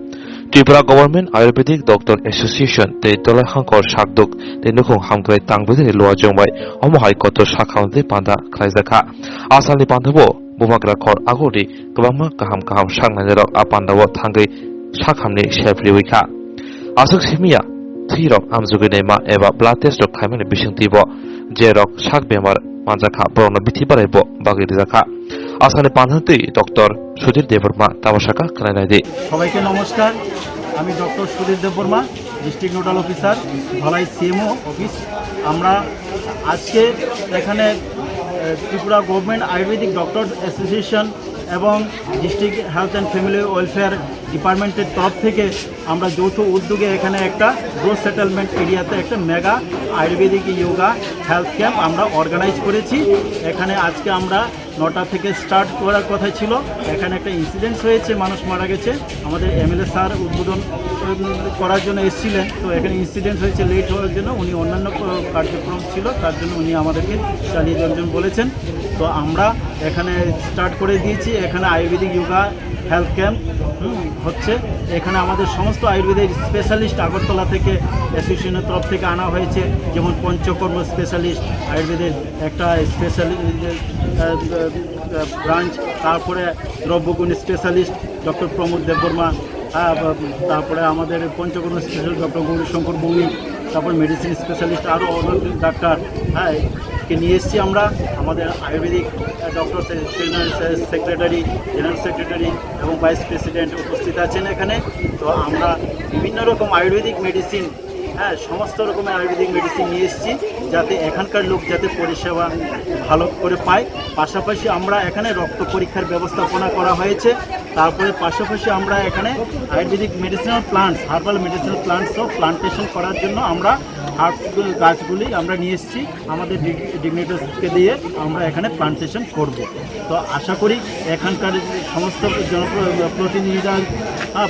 Tripura Government Ayurvedic Doctor Association tei Dolai Hangkor Sakduk tei Nukhung Hamkrai Tangbedini Luajong bai omo hai kotor sakhamtwi panda khlaijakha. Asalni pandao bubagra khor agurdi kwbangma kaham kaham saknainirok a pandao thangwi sakhamni sep riwi kha. Aswk simiya thwirok amjogwi naima eba blood test rok khaimani bisingtwibo je rok sak bemar manjakha borokno bithi baraibo bagwi rijakha. Asani panthantwi Doctor Sudhir Debbarma tamo saka khwnai naidi. সবাইকে নমস্কার, আমি doctor Sudhir Debbarma, district nodal officer, Dhalai CMO office. আমরা আজকে এখানে, আহ, Tripura government ayurvedic doctor association এবং district health and family welfare ডিপার্টমেন্টের তরফ থেকে আমরা যৌথ উদ্যোগে এখানে একটা গ্রোথ সেটেলমেন্ট এরিয়াতে একটা মেগা আয়ুর্বেদিক যোগা হেলথ ক্যাম্প আমরা অর্গানাইজ করেছি। এখানে আজকে আমরা নটা থেকে স্টার্ট করার কথা ছিল, এখানে একটা ইনসিডেন্টস হয়েছে, মানুষ মারা গেছে। আমাদের এমএলএ স্যার উদ্বোধন, উম, করার জন্য এসেছিলেন, তো এখানে ইনসিডেন্টস হয়েছে, লেট হওয়ার জন্য উনি অন্যান্য ক-, কার্যক্রম ছিল, তার জন্য উনি আমাদেরকে চালিয়ে যাওয়ার জন্য বলেছেন। তো আমরা এখানে স্টার্ট করে দিয়েছি, এখানে আয়ুর্বেদিক যোগা হেলথ ক্যাম্প, হুম, হচ্ছে। এখানে আমাদের সমস্ত আয়ুর্বেদিক স্পেশালিস্ট আগরতলা থেকে অ্যাসোসিয়েশনের তরফ থেকে আনা হয়েছে, যেমন পঞ্চকর্ম স্পেশালিস্ট, আয়ুর্বেদের একটা স্পেশালি ব্রাঞ্চ, তারপরে দ্রব্যগুণ স্পেশালিস্ট ডক্টর প্রমোদ দেববর্মা, আহ, তারপরে আমাদের পঞ্চকর্ম স্পেশালিস্ট ডক্টর গৌরীশঙ্কর ভৌমিক, তারপর মেডিসিন স্পেশালিস্ট আরও অনেক ডাক্তার, হ্যাঁ, কে নিয়ে এসেছি আমরা। আমাদের আয়ুর্বেদিক, আহ, ডক্টর সে-, জেনারেল সে-, সেক্রেটারি, জেনারেল সেক্রেটারি এবং ভাইস প্রেসিডেন্ট উপস্থিত আছেন এখানে। তো আমরা বিভিন্ন রকম আয়ুর্বেদিক মেডিসিন, হ্যাঁ, সমস্ত রকমের আয়ুর্বেদিক মেডিসিন নিয়ে এসেছি, যাতে এখানকার লোক যাতে পরিষেবা ভালো করে পায়। পাশাপাশি আমরা এখানে রক্ত পরীক্ষার ব্যবস্থাপনা করা হয়েছে। তারপরে পাশাপাশি আমরা এখানে Ayurvedic medicinal plants, herbal medicinal প্লান্টসও প্লান্টেশন করার জন্য আমরা হার্বস গাছগুলি আমরা নিয়ে এসেছি। আমাদের ডিগ-, ডিগনিটার্সকে দিয়ে আমরা এখানে প্লান্টেশন করব। তো আশা করি এখানকার সমস্ত জনপ্র-, প্রতিনিধিরা, আহ,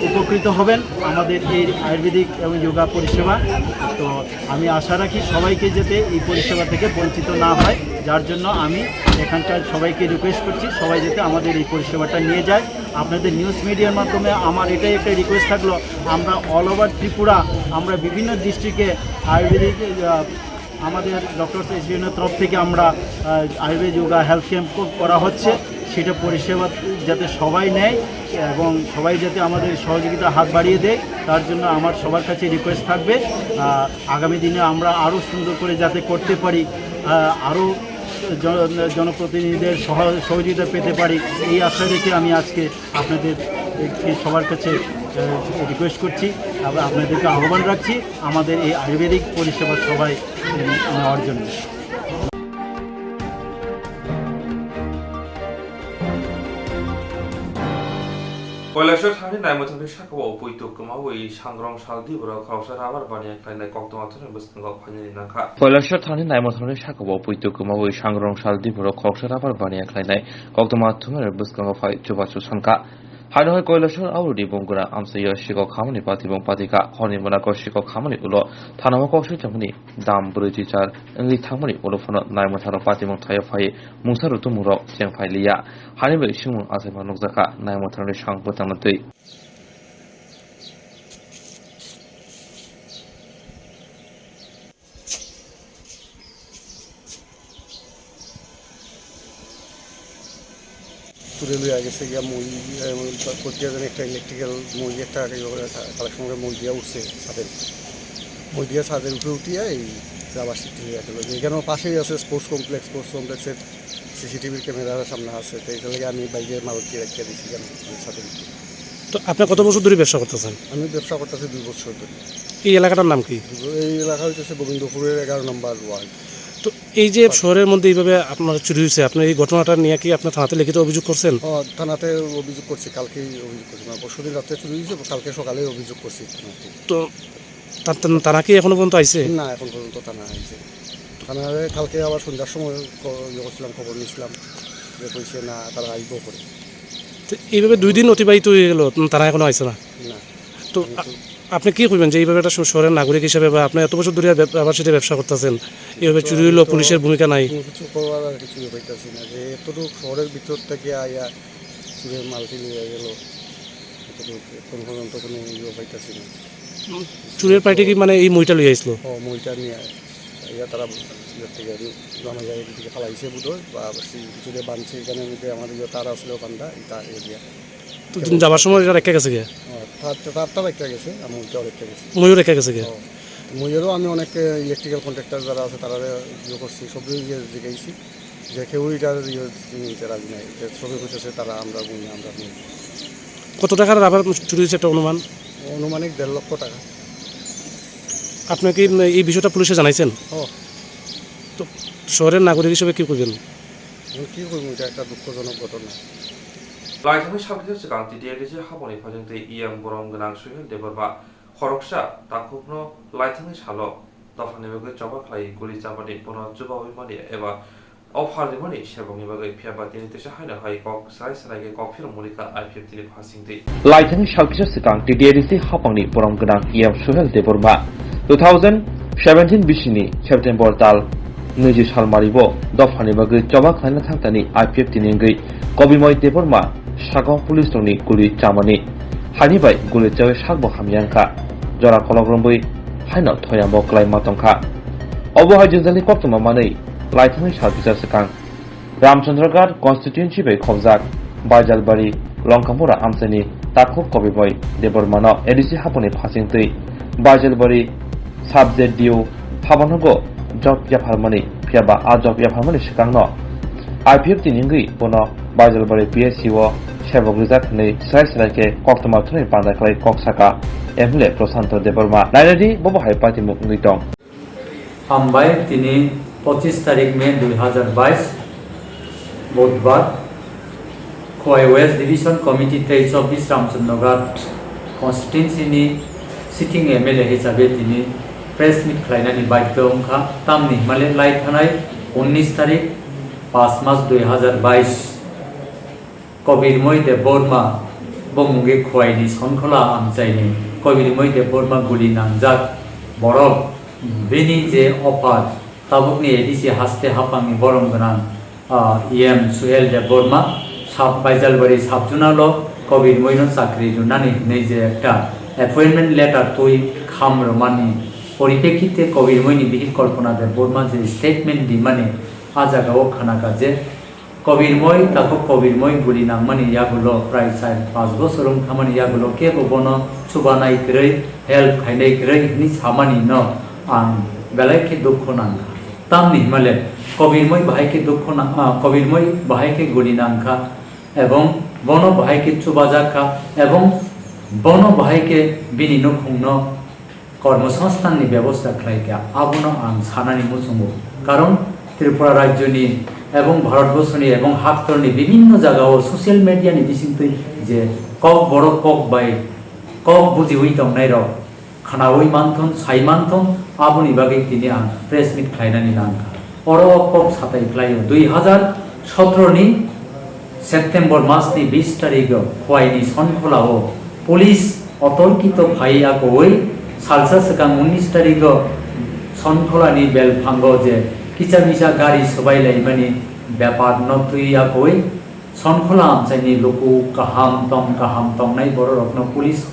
উপকৃত হবেন আমাদের এই আয়ুর্বেদিক এবং যোগা পরিষেবা। তো আমি আশা রাখি সবাইকে যাতে এই পরিষেবা থেকে বঞ্চিত না হয়, যার জন্য আমি এখানকার সবাইকে রিকোয়েস্ট করছি, সবাই যাতে আমাদের এই পরিষেবাটা নিয়ে যায়। আপনাদের নিউজ মিডিয়ার মাধ্যমে আমার এটাই একটা রিকোয়েস্ট থাকলো, আমরা অল ওভার ত্রিপুরা, আমরা বিভিন্ন ডিস্ট্রিক্টে আয়ুর্বেদিক, আহ, আমাদের ডক্টর অ্যাসোসিয়েশনের তরফ থেকে আমরা, আহ, আয়ুর্বেদ যোগা হেলথ ক্যাম্প করা হচ্ছে, সেটা পরিষেবা যাতে সবাই নেয় এবং সবাই যাতে আমাদের সহযোগিতা হাত বাড়িয়ে দেয়, তার জন্য আমার সবার কাছে রিকোয়েস্ট থাকবে। আহ, আগামী দিনে আমরা আরও সুন্দর করে যাতে করতে পারি, আহ, আরও জন-, জনপ্রতিনিধিদের সহ-, সহযোগিতা পেতে পারি, এই আশা রেখে আমি আজকে আপনাদের একটি সবার কাছে, আহ, রিকোয়েস্ট করছি, আবার আপনাদেরকে আহ্বান রাখছি আমাদের এই আয়ুর্বেদিক পরিষেবা সবাই, উম, নেওয়ার জন্য। Koilashwar thani naimwthangni sakao poito kwmawi sangrong saldi borok khoroksa rabar baniya khlainai koktwma thani bwskango phainani nangkha. Koilashwar thani naimwthangni sakao poito kwmawi sangrong saldi borok khoroksa rabar baniya khlainai koktwma thumani bwskango phai chubachu sankha. Haino hai Koilashwar aurudi bongora amsaiyo sikok khamani patimung patikha, horni monako sikok khamani ulo thanao kok sui tongmani dam bwrwi twi char wngwi thangmani ulo phano naimwthangno patimung thaio phai mungsa rutumung rok cheng phai liya. Hani bai sumung achaima nukjakha naimwthangni sang bwtangno twi. তুলে লইয়া গেছে গিয়া মই, এ, পটিয়া যেন একটা ইলেকট্রিক্যাল মই একটা কালেকশন করে মই দিয়া উঠছে ছাদের। মই দিয়া ছাদের উপরে উঠিয়া এই রাবার সিটি হয়ে গেল। এখানে পাশেই আছে স্পোর্টস কমপ্লেক্স, স্পোর্টস কমপ্লেক্সের সিসিটিভির ক্যামেরার সামনে আছে, তো এটা লাগে আমি বাইরে মাল দিয়ে রেখে দিয়েছি কেন ছাদের উপরে। তো আপনি কত বছর ধরে ব্যবসা করতেছেন? আমি ব্যবসা করতেছি দুই বছর ধরে। এই এলাকাটার নাম কি? এই এলাকা হইতেছে গোবিন্দপুরের এগারো নম্বর ওয়ার্ড। তো এই যে শহরের মধ্যে এইভাবে আপনার চুরি হয়েছে, আপনি এই ঘটনাটা নিয়ে কি আপনার থানাতে লিখিত অভিযোগ করছেন? ও, থানাতে অভিযোগ করছি, কালকেই অভিযোগ করছি, মানে পরশুদিন রাত্রে চুরি হয়েছে, কালকে সকালে অভিযোগ করছি থানাতে। তো তা-, তা-, তারা কি এখনো পর্যন্ত আইছে? না, এখন পর্যন্ত তারা আইছে। থানায় কালকে আবার সন্ধ্যার সময় ক-, ইয়ে করছিলাম, খবর নিছিলাম যে কইছে না, তারা আইবো করে। তো এইভাবে দুই দিন অতিবাহিত হয়ে গেল, উম, তারা এখনো আইছে না? না। তো আ-, আপনি কি কইবেন যে এইভাবে একটা শ-, শহরের নাগরিক হিসেবে বা আপনি এত বছর ধরে ব্যব-, আবার সেটা ব্যবসা করতেছেন, এইভাবে চুরি হইলো, পুলিশের ভূমিকা নাই? কোনো কিছু করার আর কিছু ইয়ে পাইতাছি না, যে এতটুকু শহরের ভিতর থেকে আইয়া চুরের মালটি নিয়ে গেল। এখন পর্যন্ত কোনো ইয়ে পাইতেছি না। চুরের পার্টি কি মানে এই মইটা লই আইছিল? ও, মইটা নিয়ে ইয়া তারা ইয়ে থেকে জানা যায় এদিকে ফালাইছে বোধহয়, বা সেই চুরে বানছে এখানে, মধ্যে আমাদের ইয়ে তার আসলে ওখানটা, এটা এরিয়া। তো তুমি যাবার সময় এটা রেখে গেছে গিয়া? ও, তার, তার, তার রেখে গেছে, আর মইটাও রেখে গেছে। ময়ূর রেখে গেছে গিয়া? ও, ময়ূরও আমি অনেক ইলেকট্রিক্যাল কন্ট্রাক্টর যারা আছে, তারা ইয়ে করছি, সব ইয়ে জিজ্ঞাসি। যে কেউ এটা ইয়ে নিতে রাজি নাই, যে সবে কইতেছে তারা আমরা বুনি, আমরা বুনি। কত টাকার রাবার চুরি হয়েছে একটা অনুমান? আনুমানিক দেড় লক্ষ টাকা। আপনি কি এই বিষয়টা পুলিশে জানাইছেন? ও। তো শহরের নাগরিক হিসেবে কি করবেন? আমি কি করবো, এটা একটা দুঃখজনক ঘটনা। Laithangni salkisa swkang T T A D C haponi phajwngtwi E M borom gwnang Suhel Debbarma khoroksa takhukno laithangni salo dophani bagwi choba khlai guli chamani bono chubawi mani eba offer rimani sebokni bagwi, phiya ba tini teisa haino hai kok swrai swrai khe kok phirok mulikha I P F T ni phasingtwi. Laithangni salkisa swkang T T A D C hapangni borom gwnang E M Suhel Debbarma two thousand seventeen bisini September tal niji salmaribo dophani bagwi choba khlaina thangtani I P F T ni wngwi Kobirmoi Debbarma sakao police rokni guli chamani. Haini bai guli chawi sakbo hamya wngkha. Jora kolok romwi haino thoyambo kwlaima tongkha. Obo hai jwngjali koktwma manwi laithangni salkisa swkang Ramchandragarh constituency bai khobjak Baijalbari Longkamura amchaini takhuk Kobirmoi Debbarmano A D C haponi phasingtwi Baijalbari sub Z D O habanogo job yapharmani, phiya ba a job yapharmani swkangno I P F T ni wngwi bono Baijalbari P S C o sebok rijak hwnwi swrai swrai khe koktwma thwnwi panda khlai kok saka M L A Prashanto Debbarma. Nainadi bobo hai patimung wngwi tong. Hambai, tini pochis tarik May dui hazar bais, Budhbar, Khowai West Division Committee tei chobbish Ramchandra Ghat constituency ni sitting M L A hisabe tini press meet khlainani baidhyo wngkha, tamni himale lai thanai unnish tarik paanch mas dui hazar bais. Kobirmoi Debbarma bumungwi Khowai ni Sonkhola amchaini Kobirmoi Debbarma guli nangjak borok, bini je opha tabukni A D C haste hapangni borom gwnang, ah, E M Suhel Debbarma sub Baijalbari sub zonal o Kobirmoi no chakri rwnani hwnwi je ekta appointment letter twi kham rwmani poripekkite Kobirmoi ni bihik Kalpana Debbarma je statement rimani, a jaga o khanakha je Kobirmoi, takhuk Kobirmoi guli nangmani yagulo prai char paanch bosor wngkhamani yagulo kebo bono chubanai kwrwi, help khainai kwrwi hwnwi samani no ang belai khe dukhu nangkha. Tamni himale Kobirmoi bahai khe dukhu nang-, ah, Kobirmoi bahai khe guli nangkha ebong bono bahai khe chubajak kha ebong bono bahai khe bini nukhungno kormosongsthanni bebosta khlai kha, abono ang sanani muchungo. Karon Tripura rajyoni ebong Bharatborsoni ebong haktorni bibinno jagao social mediani bisingtwi je kok borok kok bai kok bujiwi tongnairok khnaui manthon, sai manthon, aboni bagwi tini ang press meet khlainani nangkha. Oro o kok satai khlaio, dui hazar sotro ni September mas ni bis tarik o Khowai ni Sonkhola o police otorkito phai yakoui salsa swkang unnish tarik o Sonkhola ni belphango je kisa misa gari swbai laimani bepar no twi yakoui Sonkhola amchaini luku kaham tong kaham tongnai bororokno police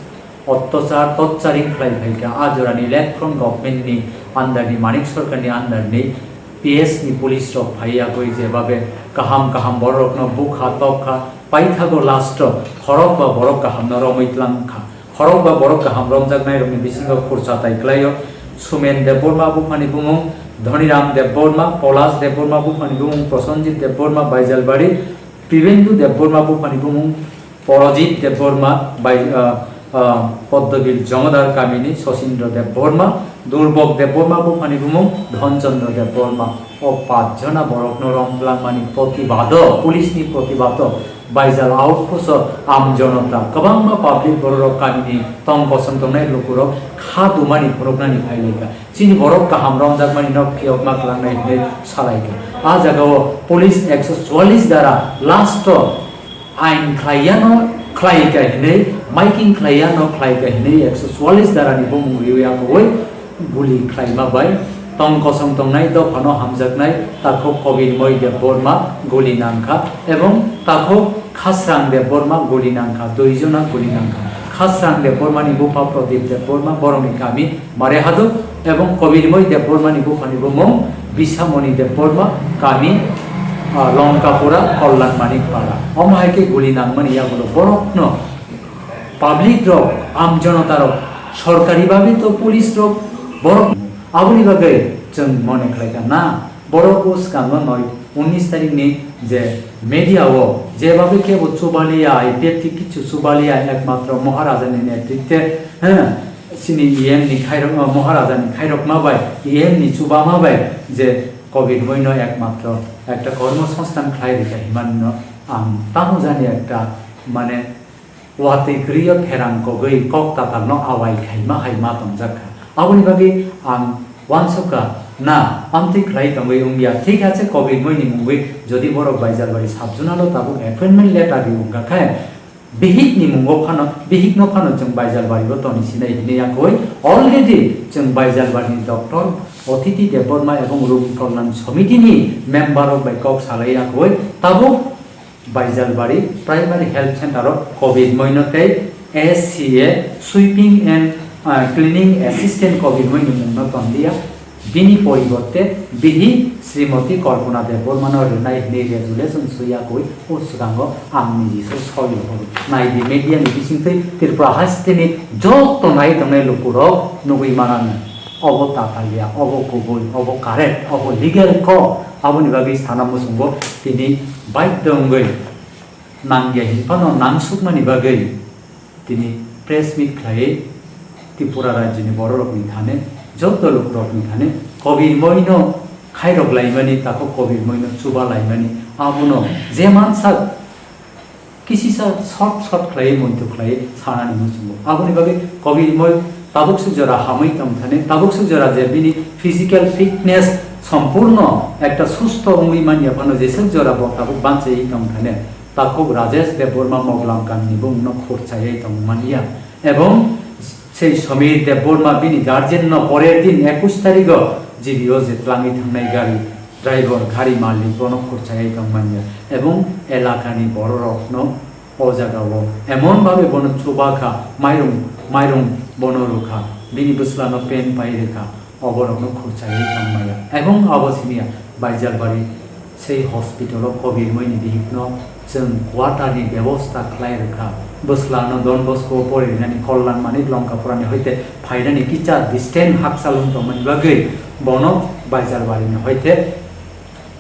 Ottachar, totcharing khlai phaikha. A jorani left front government ni under ni, Manik Sarkar ni under ni P S ni police rok phai yagwi jebabe kaham kaham bororokno bukha, tokkha, paithago last o khorok ba borok kahamno romwi tlangkha. Khorok ba borok kaham romjaknairokni bisingo khurcha tai klaio Sumen Debbarma buphani bumung, Dhoniram Debbarma, Polash Debbarma buphani bumung, Prosenjit Debbarma, Baijalbari, Pribendu Debbarma buphani bumung, Porojit Debbarma, bai, ah, ah, Poddobil Jomodar kamini Sosindro Debbarma, Durbok Debbarma buphani bumung Dhonchandra Debbarma. O pach jona borokno romlangmani protibado, police ni protibado, Baijal outpost o amjonota kwbangma public bororok kamini tong kosong tongnai lukurok kha dumani phunuknani phailaikha. Chini borok kaham romjakmani no phiyokma kwlangnai hinwi salaikha. A jagao police ekso chwallis dara last o ain khlaiyano khlaika hinwi, maiking khlaiyano khlaika hinwi ekso chwallis darani bumung riwi akhogwi guli khlaima bai tong kosong tongnai dophano hamjaknai takhuk Kobirmoi Debbarma guli nangkha ebong takhuk Khasrang Debbarma guli nangkha, dui jona guli nangkha. Khasrang Debbarmani bupha Pradip Debbarma, borokni kami Marehado, ebong Kobirmoi Debbarmani buphani bumung Bisamoni Debbarma, kami, ah, Longkapura, Kollan Manik Para. Omo hai khe guli nangmani yagulo borokno public rok, am jonota rok, sorkari babe to police rok, borok aboni bagwi chwng mone khlai kha na, borok o swkango noi unnish tarikh ni je media o jebabe kebo chubaliya, I P F T kichu chubaliya, ekmatro Maharaja ni netritwe, ha, chini E M ni khairok, Maharaja ni khairokma bai, E M ni chubama bai je Kobirmoi no ekmatro ekta kormo songsthan khlai rikha hinmani no ang tamo jani ekta mane watwi kwrwi o pherang kogwi kok tatarno awai khaima hai ma tongjak kha. Aboni bagwi ang uansuk kha, na, amtwi khlai tongwi wngya. Thik hakhe Kobirmoi ni mungwi jodi borok Baijalbari sub zonal o tabuk appointment letter ri wngkha khe, bihik ni mungo phano, bihik no phano chwng Baijalbari o toni sinai hinwi yakwi already chwng Baijalbari ni doctor Otiti Debbarma ebong Rogi Kalyan Somiti ni member rok bai kok salai yakwi tabuk Baijalbari Primary Health Center o Kobirmoi no tei S C A, Sweeping and, ah, Cleaning Assistant Kobirmoi ni mung no tonliya. Bini poriborte bihi Srimoti Kalpana Debbarma no rwnai hinwi resolution swi yakwi o swkango ang niji se soi rohoro. Naidi media ni bisingtwi Tripura haste ni joto nai tongnai lukurok nugwi mananw. Obo tatalya, obo kubui, obo correct, obo legal ko, aboni bagwi sana muchungo tini baidhyo wngwi nangya hinphano nangsukmani bagwi tini press meet khlaiwi Tripura rajyoni bororokni thane, joto lukurokni thane Kobirmoino khairok laimani, tako Kobirmoino chuba laimani, abono je mansak kisisa short short khlaiwi, muitu khlaiwi sanani muchungo. Aboni bagwi Kobirmoi tabuk swk jora hamwi tong thani, tabuk swk jora je bini physical fitness sompurno ekta susto wngwi manya phano jeswk jora bo tabuk banchaiwi tong thani, takhuk Rajesh Debbarma Moglam Kanni bumungno khurchaiwi tong manya. Ebong sei Samir Debbarma bini guardian no porer din ekush tarigo G B o je twlangwi thangnai gari driver, gari malik bono khurchaiwi tong manya. Ebong elakani bororokno o jagao emon bhabe bono chuba kha, mairung, mairung bono rw kha, bini bwslano pen pai rw kha, oborokno khurchaiwi tong maya. Ebong abo simiya Baijalbari sei hospital o Kobirmoini bihikno chwng quarter ni bebosta khlai rw kha. Bwslano Don Bosco o pori rinani Kollan Manik Longkapurani hoite phainani kicha distance hakchal wng tongmani bagwi bono Baijalbarini hoite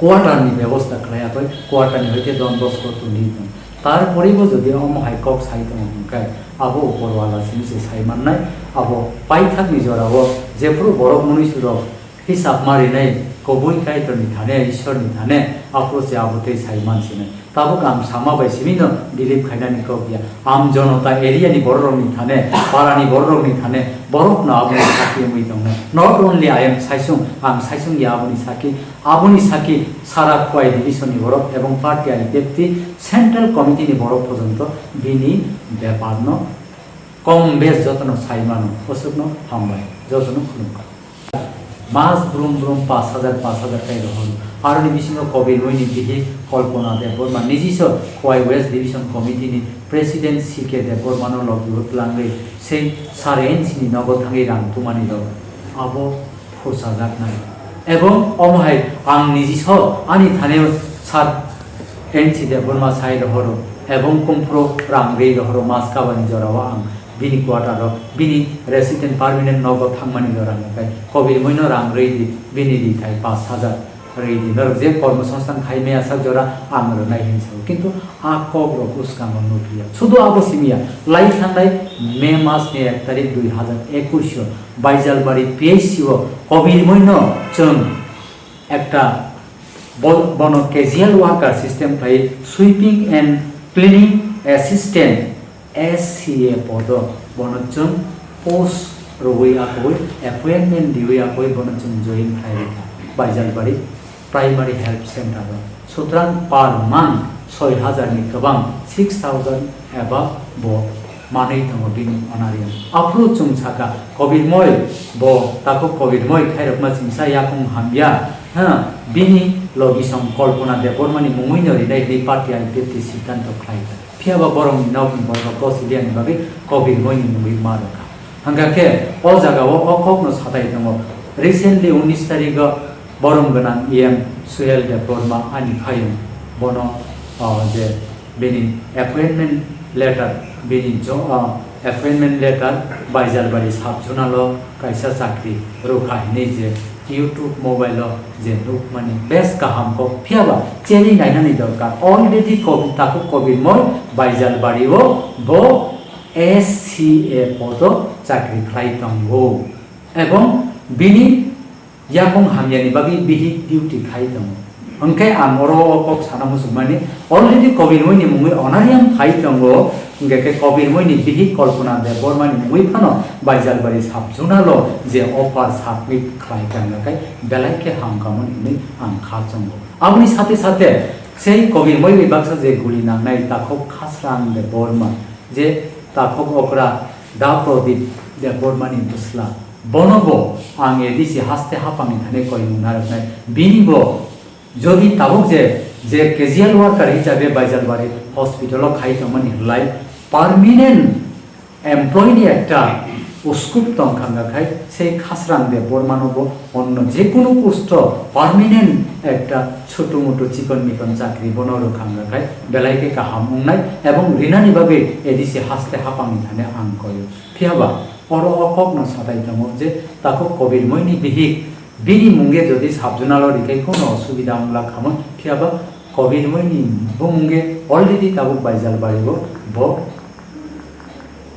quarter ni bebosta khlai yakwi, quarter ni hoite Don Bosco tuni tong. Tarporibo jodi omo hai kok sai tongo hwnkhe, abo upor wala simi se sai mannai. Abo paithakni jorao jephru borok munuisurok hisab ma rinai, kubui Kaitorni thane, Ishwarni thane, aphuru se abo tei sai man sinai. Tabuk ang sama bai simi no believe khainani kok ya. Am jonota area ni bororokni thane, parani bororokni thane, borokno aboni sakhi wngwi tongnai. Not only I am Saisung, ang Saisung ya aboni sakhi, Aboni sakhi sara Khowai division ni borok ebong party I P F T central committee ni borok porjonto bini bepar no kom bes jotono sai mano. Bwswkno hambai, jotono khulumkha. Mas brum brum pash hajar, pash hajar kai rohor. Aroni bisingo Kobirmoini bihik Kalpana Debbarma nijiso Khowai West Division Committee ni President C K Debbarma no logi o twlangwi sei sar N C ni nogo thangwi rang tumani rok. Abo khurchajaknai. Ebong omo hai ang niji so ani thani sar N C Debbarma sai rohoro, ebong kumphuru rang rwi rohoro, mas kabani jorao ang bini quarter o, bini resident permanent nogo thangmani jora hwnkhe Kobirmoino rang rwi di, bini rithai pash hajar rwi di. Norok je kormo songsthan khai maya sak jora ang rwnai hinwi sao. Kintu a kok rok bwskango nukliya. Sudu abo simiya, lai thangnai May mas ni ek tarik dui hazar ekush o Baijalbari P H C o Kobirmoino chwng ekta bo-, bono casual worker system khlai sweeping and cleaning assistant S C A podo bono chwng post rwui akoi appointment diui akoi bono chwng join khlai rikha Baijalbari Primary Health Center o. Sutrang per month soi hajar ni kwbang, six thousand above bo manwi tongo bini honorarium. Aphuru chwng sakha, Kobirmoi bo takhuk Kobirmoi khairokma chingsa yakung hamya, ha, bini logisong Kalpana Debbarmani mungwino rinai hinwi party I P F T siddhanto khlaikha. Phiya ba borokni nokni borok rok kosiliya ni bagwi kobirmoi ni mungwi ma rwkha. Hwnkha khe o jaga o o kok no satai tongo. Recently unis tarikh o borom gwnang E M Suhel Debbarma ani phayung bono, o, je bini appointment letter, bini jo-, o, appointment letter Baijalbari sub zonal o kaisa chakri rwkha hinwi je YouTube mobile o je nukmani bes kaham kok, phiya ba cheri nainani dorkar. Already kobi-, takhuk kobirmoi Baijalbari o bo S C A podo chakri khlai tongo. Ebong bini yakung hamyani bagwi bihik duty khai tongo. Hwnkhe ang oro o kok sana muchungmani, already kobirmoi ni mungwi honorarium khai tongo, hwnkhe khe kobirmoi ni bihik Kalpana Debbarma ni mungwi phano Baijalbari sub zonal o je offer submit khlai kha, hwnkhe belai khe hamkha mun hinwi ang kha chongo. Aboni sate sate sei kobirmoi bai baksa je guli nangnai takhuk Khasrang Debbarma, je takhuk okra Da Pradip Debbarma ni bwsla, bono bo ang A D C haste hapang ni thani koimung narwknai. Bini bo jodi tabuk je, je casual worker hisabe Baijalbari hospital o khai tongmani hwlai permanent employee ni ekta uskup tong kha, hwnkha khai sei Khasrang Debbarma no bo onno jekunu post o permanent ekta chutu mutu chikon mikon chakri bono rwkha, hwnkha khai belai khe kaham wngnai, ebong rinani bagwi A D C haste hapang ni thani ang koio. Phiya ba oro o kok no satai tongo je takhuk kobirmoi ni bihik bini mungge jodi sub zonal o rikhai kono osubida wngla khamwi, phiya ba kobirmoi ni bumung ge already tabuk Baijalbari o bo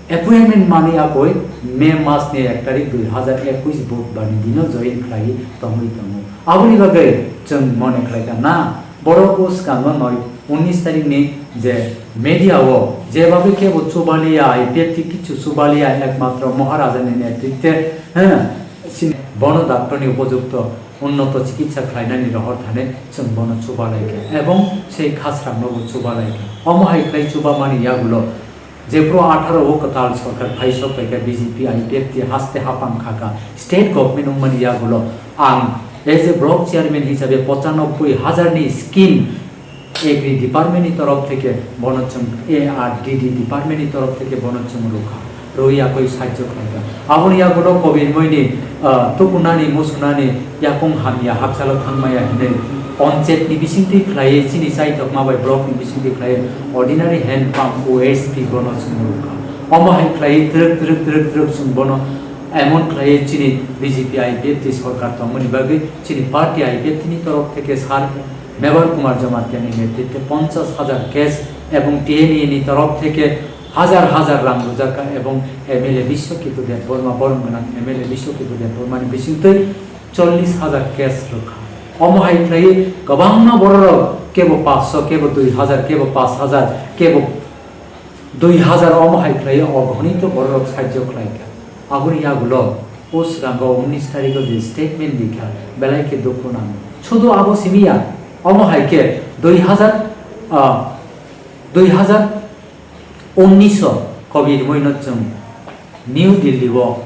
appointment mani akoi May mas ni ek tarik dui hazar ekush budbar ni dino join khlai tongwi tongo. Aboni bagwi chwng mone khlai kha na, borok o swkango noi unis tarik ni je media o je bagwi kebo chubaliya, I P F T kichu chubaliya, ekmatro Maharaja ni netritwe, ha, sin-, bono doctor ni upojukto unnoto chikitsa khlainani rohor thani chwng bono chuba lai kha, ebong sei Khasrang no bo chuba lai kha. Omo hai khlai chuba mani yagulo jephru atharo o kwtal sorkar phaisok pai kha B J P, I P F T haste hapang kha kha, state government wngmani yagulo ang as a block chairman hisabe pochanobboi hajar ni scheme Agri department ni torof theke bono chwng, A R D D department ni torof theke bono chwng rwkha, rwi yakoi sahajyo khlaikha. Aboni yagulo kobirmoi ni, ah, tukunani, musunani yakung hamya, hakchalo thangmaya hinwi panchayat ni bisingtwi khlaiwi chini chaithokma bai block ni bisingtwi khlaiwi ordinary hand pump O S P bono chwng rwkha. Omo hai khlaiwi twrwk, twrwk, twrwk, twrwk chwng bono emon khlaiwi chini B J P I P F T sorkar tongmani bagwi chini party I P F T ni torof theke sar Mebar Kumar Jamatia ni netritwe ponchash hajar cash ebong T N A ni torof theke hajar hajar rang rwjakha ebong M L A Biswaketu Debbarma, borom gwnang M L A Biswaketu Debbarma ni bisingtwi chollish hajar cash rwkha. Omo hai khlaiwi kwbangma bororok kebo panchsho, kebo dui hajar, kebo panch hajar, kebo dui hajar omo hai khlaiwi ogonito bororok sahajyo khlaikha. Aboni yagulo o swkango unis tarikho je statement rikha, belai khe dukhu nango. Sudu abo simi ya, omo hai khe dui hajar, ah, dui hajar unnish o kobirmoino chwng New Delhi o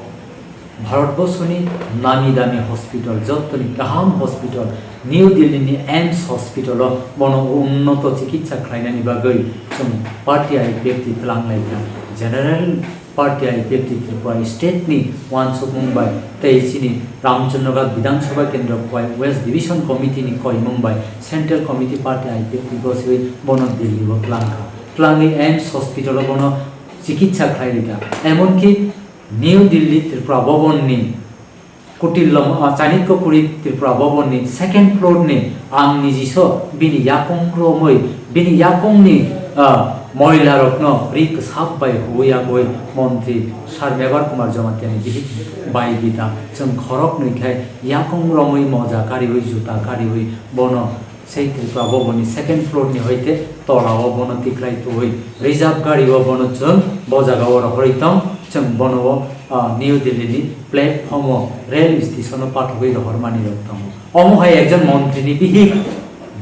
Bharatborsoni nami dami hospital, jottoni kaham hospital, New Delhi ni AIIMS hospital o bono unnoto chikitsa khlainani bagwi chwng party I P F T twlang lai kha. General party I P F T Tripura state ni uansukmung bai tei chini Ramchandroghat Bidhan Sabha Kendra Khowai West Division Committee ni koimung bai Central Committee party I P F T gosiwi bono Delhi o twlang kha. Twlangwi AIIMS hospital o bono chikitsa khlai rikha. Emonki New Delhi Tripura Bhavan ni kutil lom-, ah, Chanakya Kuri Tripura Bhavan ni second floor ni ang nijiso bini yakung romwi, bini yakung ni, ah, moila rokno ri kwsap bai huwi yagwi montri Sir Mebar Kumar Jamatia ni bihik bai bita chwng khorok nwi khai yakung romwi moja kariwi juta kariwi bono Sei Tripura Bhavan ni second floor ni hoite tola o bono tikhlai tuwi reserve gari o bono chwng bo jaga o rohorwi tong, chwng bono o, ah, New Delhi ni platform o rail station o pathogwi rohormani rok tongo. Omo hai ekjon montri ni bihik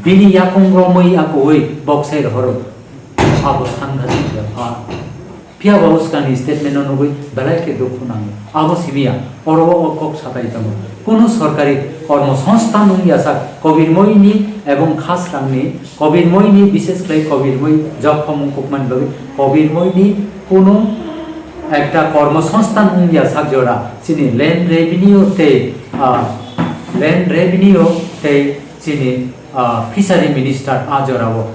bini yakung romwi akuwi boksai rohoro. Abo sanghatik bepar. Phiya ba uskani statement no nugwi belai khe dukhu nango. Abo simi ya, oro o kok satai tongo. Kunu sorkari kormo songsthan wngya sak Kobir Moini ebong Khasrangni, Kobir Moini, bishes khlai Kobir Moi job khomung kukmani bagwi Kobir Moini kunu ekta kormo songsthan wngya sak jora chini land revenue tei, ah, land revenue tei chini, ah, fishery minister a jorao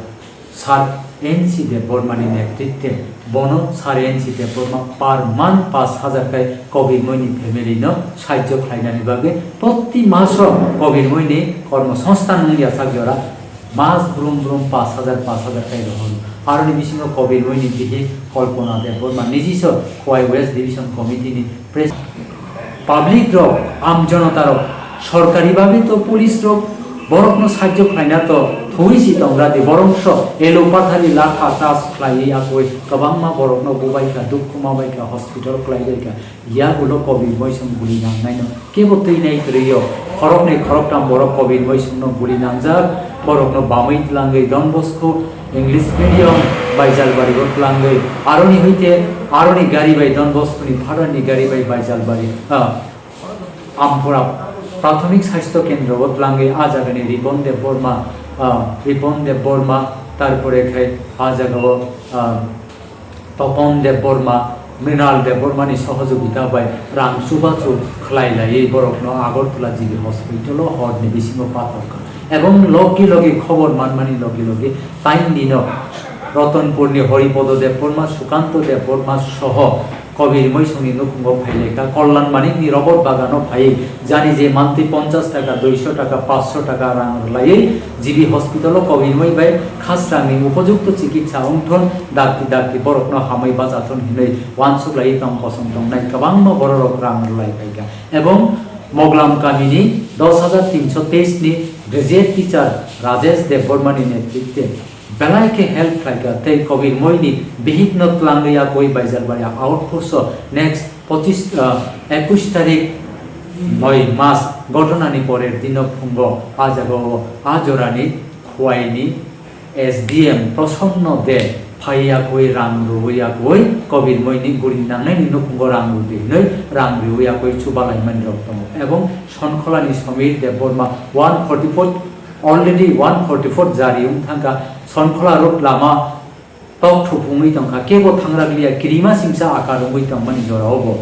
Sir N C Debbarmani netritwe bono Sir N C Debbarma per month pash hajar kai Kobir Moini family no sahajyo khlainani bagwi proti maso Kobir Moini kormo songsthan wngya sak jora mas brum brum pash hajar pash hajar kai rohor. Aroni bisingo Kobir Moini bihi Kalpana Debbarma nijiso Khowai West Division Committee ni pres-, public rok, am jonota rok, sorkari bhabe to police rok borokno sahajyo khlaina to thwi si tongra di, borok so elo pathari lakha tas khlaiwi akoi kwbangma borokno bubaikha, dukhu mabaikha, hospital khlaibaikha, yagulo Kobir Moisong guli nangnaino kebo twi nai kwrwio, khoroknwi khoroktham borok Kobir Moisongno guli nangjak, borokno bamwi twlangwi Don Bosco English medium Baijalbari o twlangwi, aroni hoite aroni gari bai Don Bosco ni father ni gari bai Baijalbari, ah, Ampura Prathomik Sasthyo Kendro o twlangwi ah jagani Ripon Debbarma, ah, Ripon Debbarma, tarpore khai ah jagao, ah, Topon Debbarma, Mrinal Debbarmani sohojogita bai rang chubachu khlai laiwi borokno Agartala G B hospital o horni bisingo pathorkha. Ebong logi logi khobor manmani logi logi taini dino Ratanpurni Haripada Debbarma, Sukanto Debbarma soho Kobir Moisongni nukhungo phailaikha. Kalyan Manikni robot bagano phaiwi jani je mantwi ponchash taka, duisho taka, panchsho taka rang rwlaiwi G B hospital o Kobir Moi bai Khasrangni upojukto chikitsa wngthun, dakti dakti borokno hamwi bachathun hinwi uansuk laiwi tong kosom tongnai kwbangma bororok rang rwlai phaikha. Ebong Moglam kamini dos hajar tinsho teis ni graduate teacher Rajesh Debbarmani netritwe belai khe help khlaikha tei Kobir Moini bihikno twlangwi yakwi Baijalbari outpost o next pochis, ah, ekush tarik noi mas ghotona ni porer dino phungo ah jagao ah jorani Khowai ni S D M Prosanno De phai yakwi rang rwwi yakwi Kobir Moini guli nangnaini nukhungo rang rwdi hinwi rang rwwi yakwi chubalaimani rok tongo. Ebong Sonkholani Somir Debbarma one forty foot, already one forty foot jari wng thangkha. Sonkhola road lama tok thupungwi tongkha, kebo thangra liya, kirima singsa akar wngwi tongmani jorao bo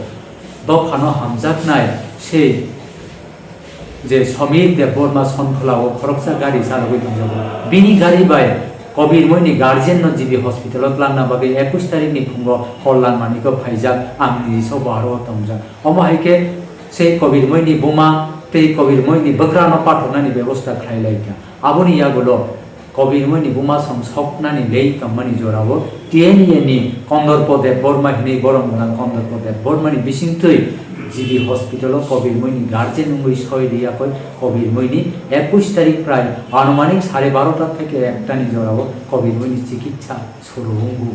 dophano hamjaknai se je Somir Debbarma Sonkholao khoroksa gari chalogwi tongjago. Bini gari bai Kobir Moini guardian no G B hospital o twlangna bagwi ekush tarik ni phungo Kalyan Maniko phaijak, ang niji so baharo o tongjak. Omo hai khe se Kobir Moini buma tei Kobir Moini bwkrano pathornani bebosta khlai lai kha. Aboni yagulo Kobir Moini buma song soknani lei tongmani jorao T N A ni Kondorpo Debbarma hinwi borok gwnang Kondorpo Debbarmani bisingtwi G B hospital o Kobir Moini guardian wngwi soi riyakoi Kobir Moini ekush tarik prai anumanik sare barota theke ekta ni jorao Kobir Moini chikitsa suru wngo.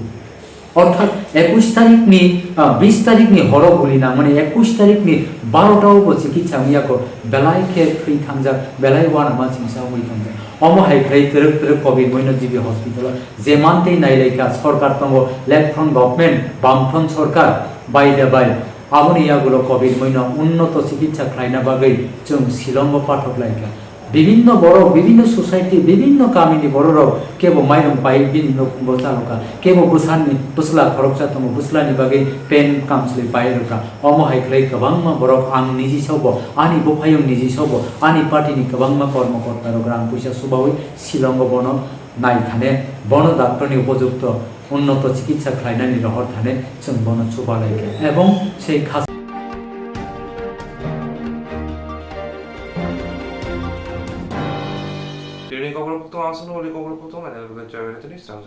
Orthat ekush tarikni, ah, bis tarikni horo guli nangmani ekush tarikni barota o bo chikitsa wngya kho, belai khe thwi thangjak, belai uanama chingsa wngwi thangjak. Omo hai khlai twrwk twrwk Kobir Moino G B hospital o je mantwi nailaikha, sorkar tongo, left front government, bam front sorkar, bai de bai. Aboni yagulo Kobir Moino unnoto chikitsa khlaina bagwi chwng Shillong o pathok laikha. Bibinno borok, bibinno society, bibinno kamini bororok kebo mairung pai bini nukhungo chalokha, kebo bwsani bwsla khoroksa tongo, bwslani bagwi pen kamchwlwi pai rwkha. Omo hai khlai kwbangma borok, ang niji sobo, ani buphayung niji sobo, ani party ni kwbangma kormo korta rok rang puisa subaui Shillongo bono nai thane, bono doctor ni upojukto unnoto chikitsa khlainani rohor thane chwng bono chuba lai kha. Ebong sei khas- Tini khobor buktung ang sano uli khobor buktung nai nai rwgwi chawai tini srang.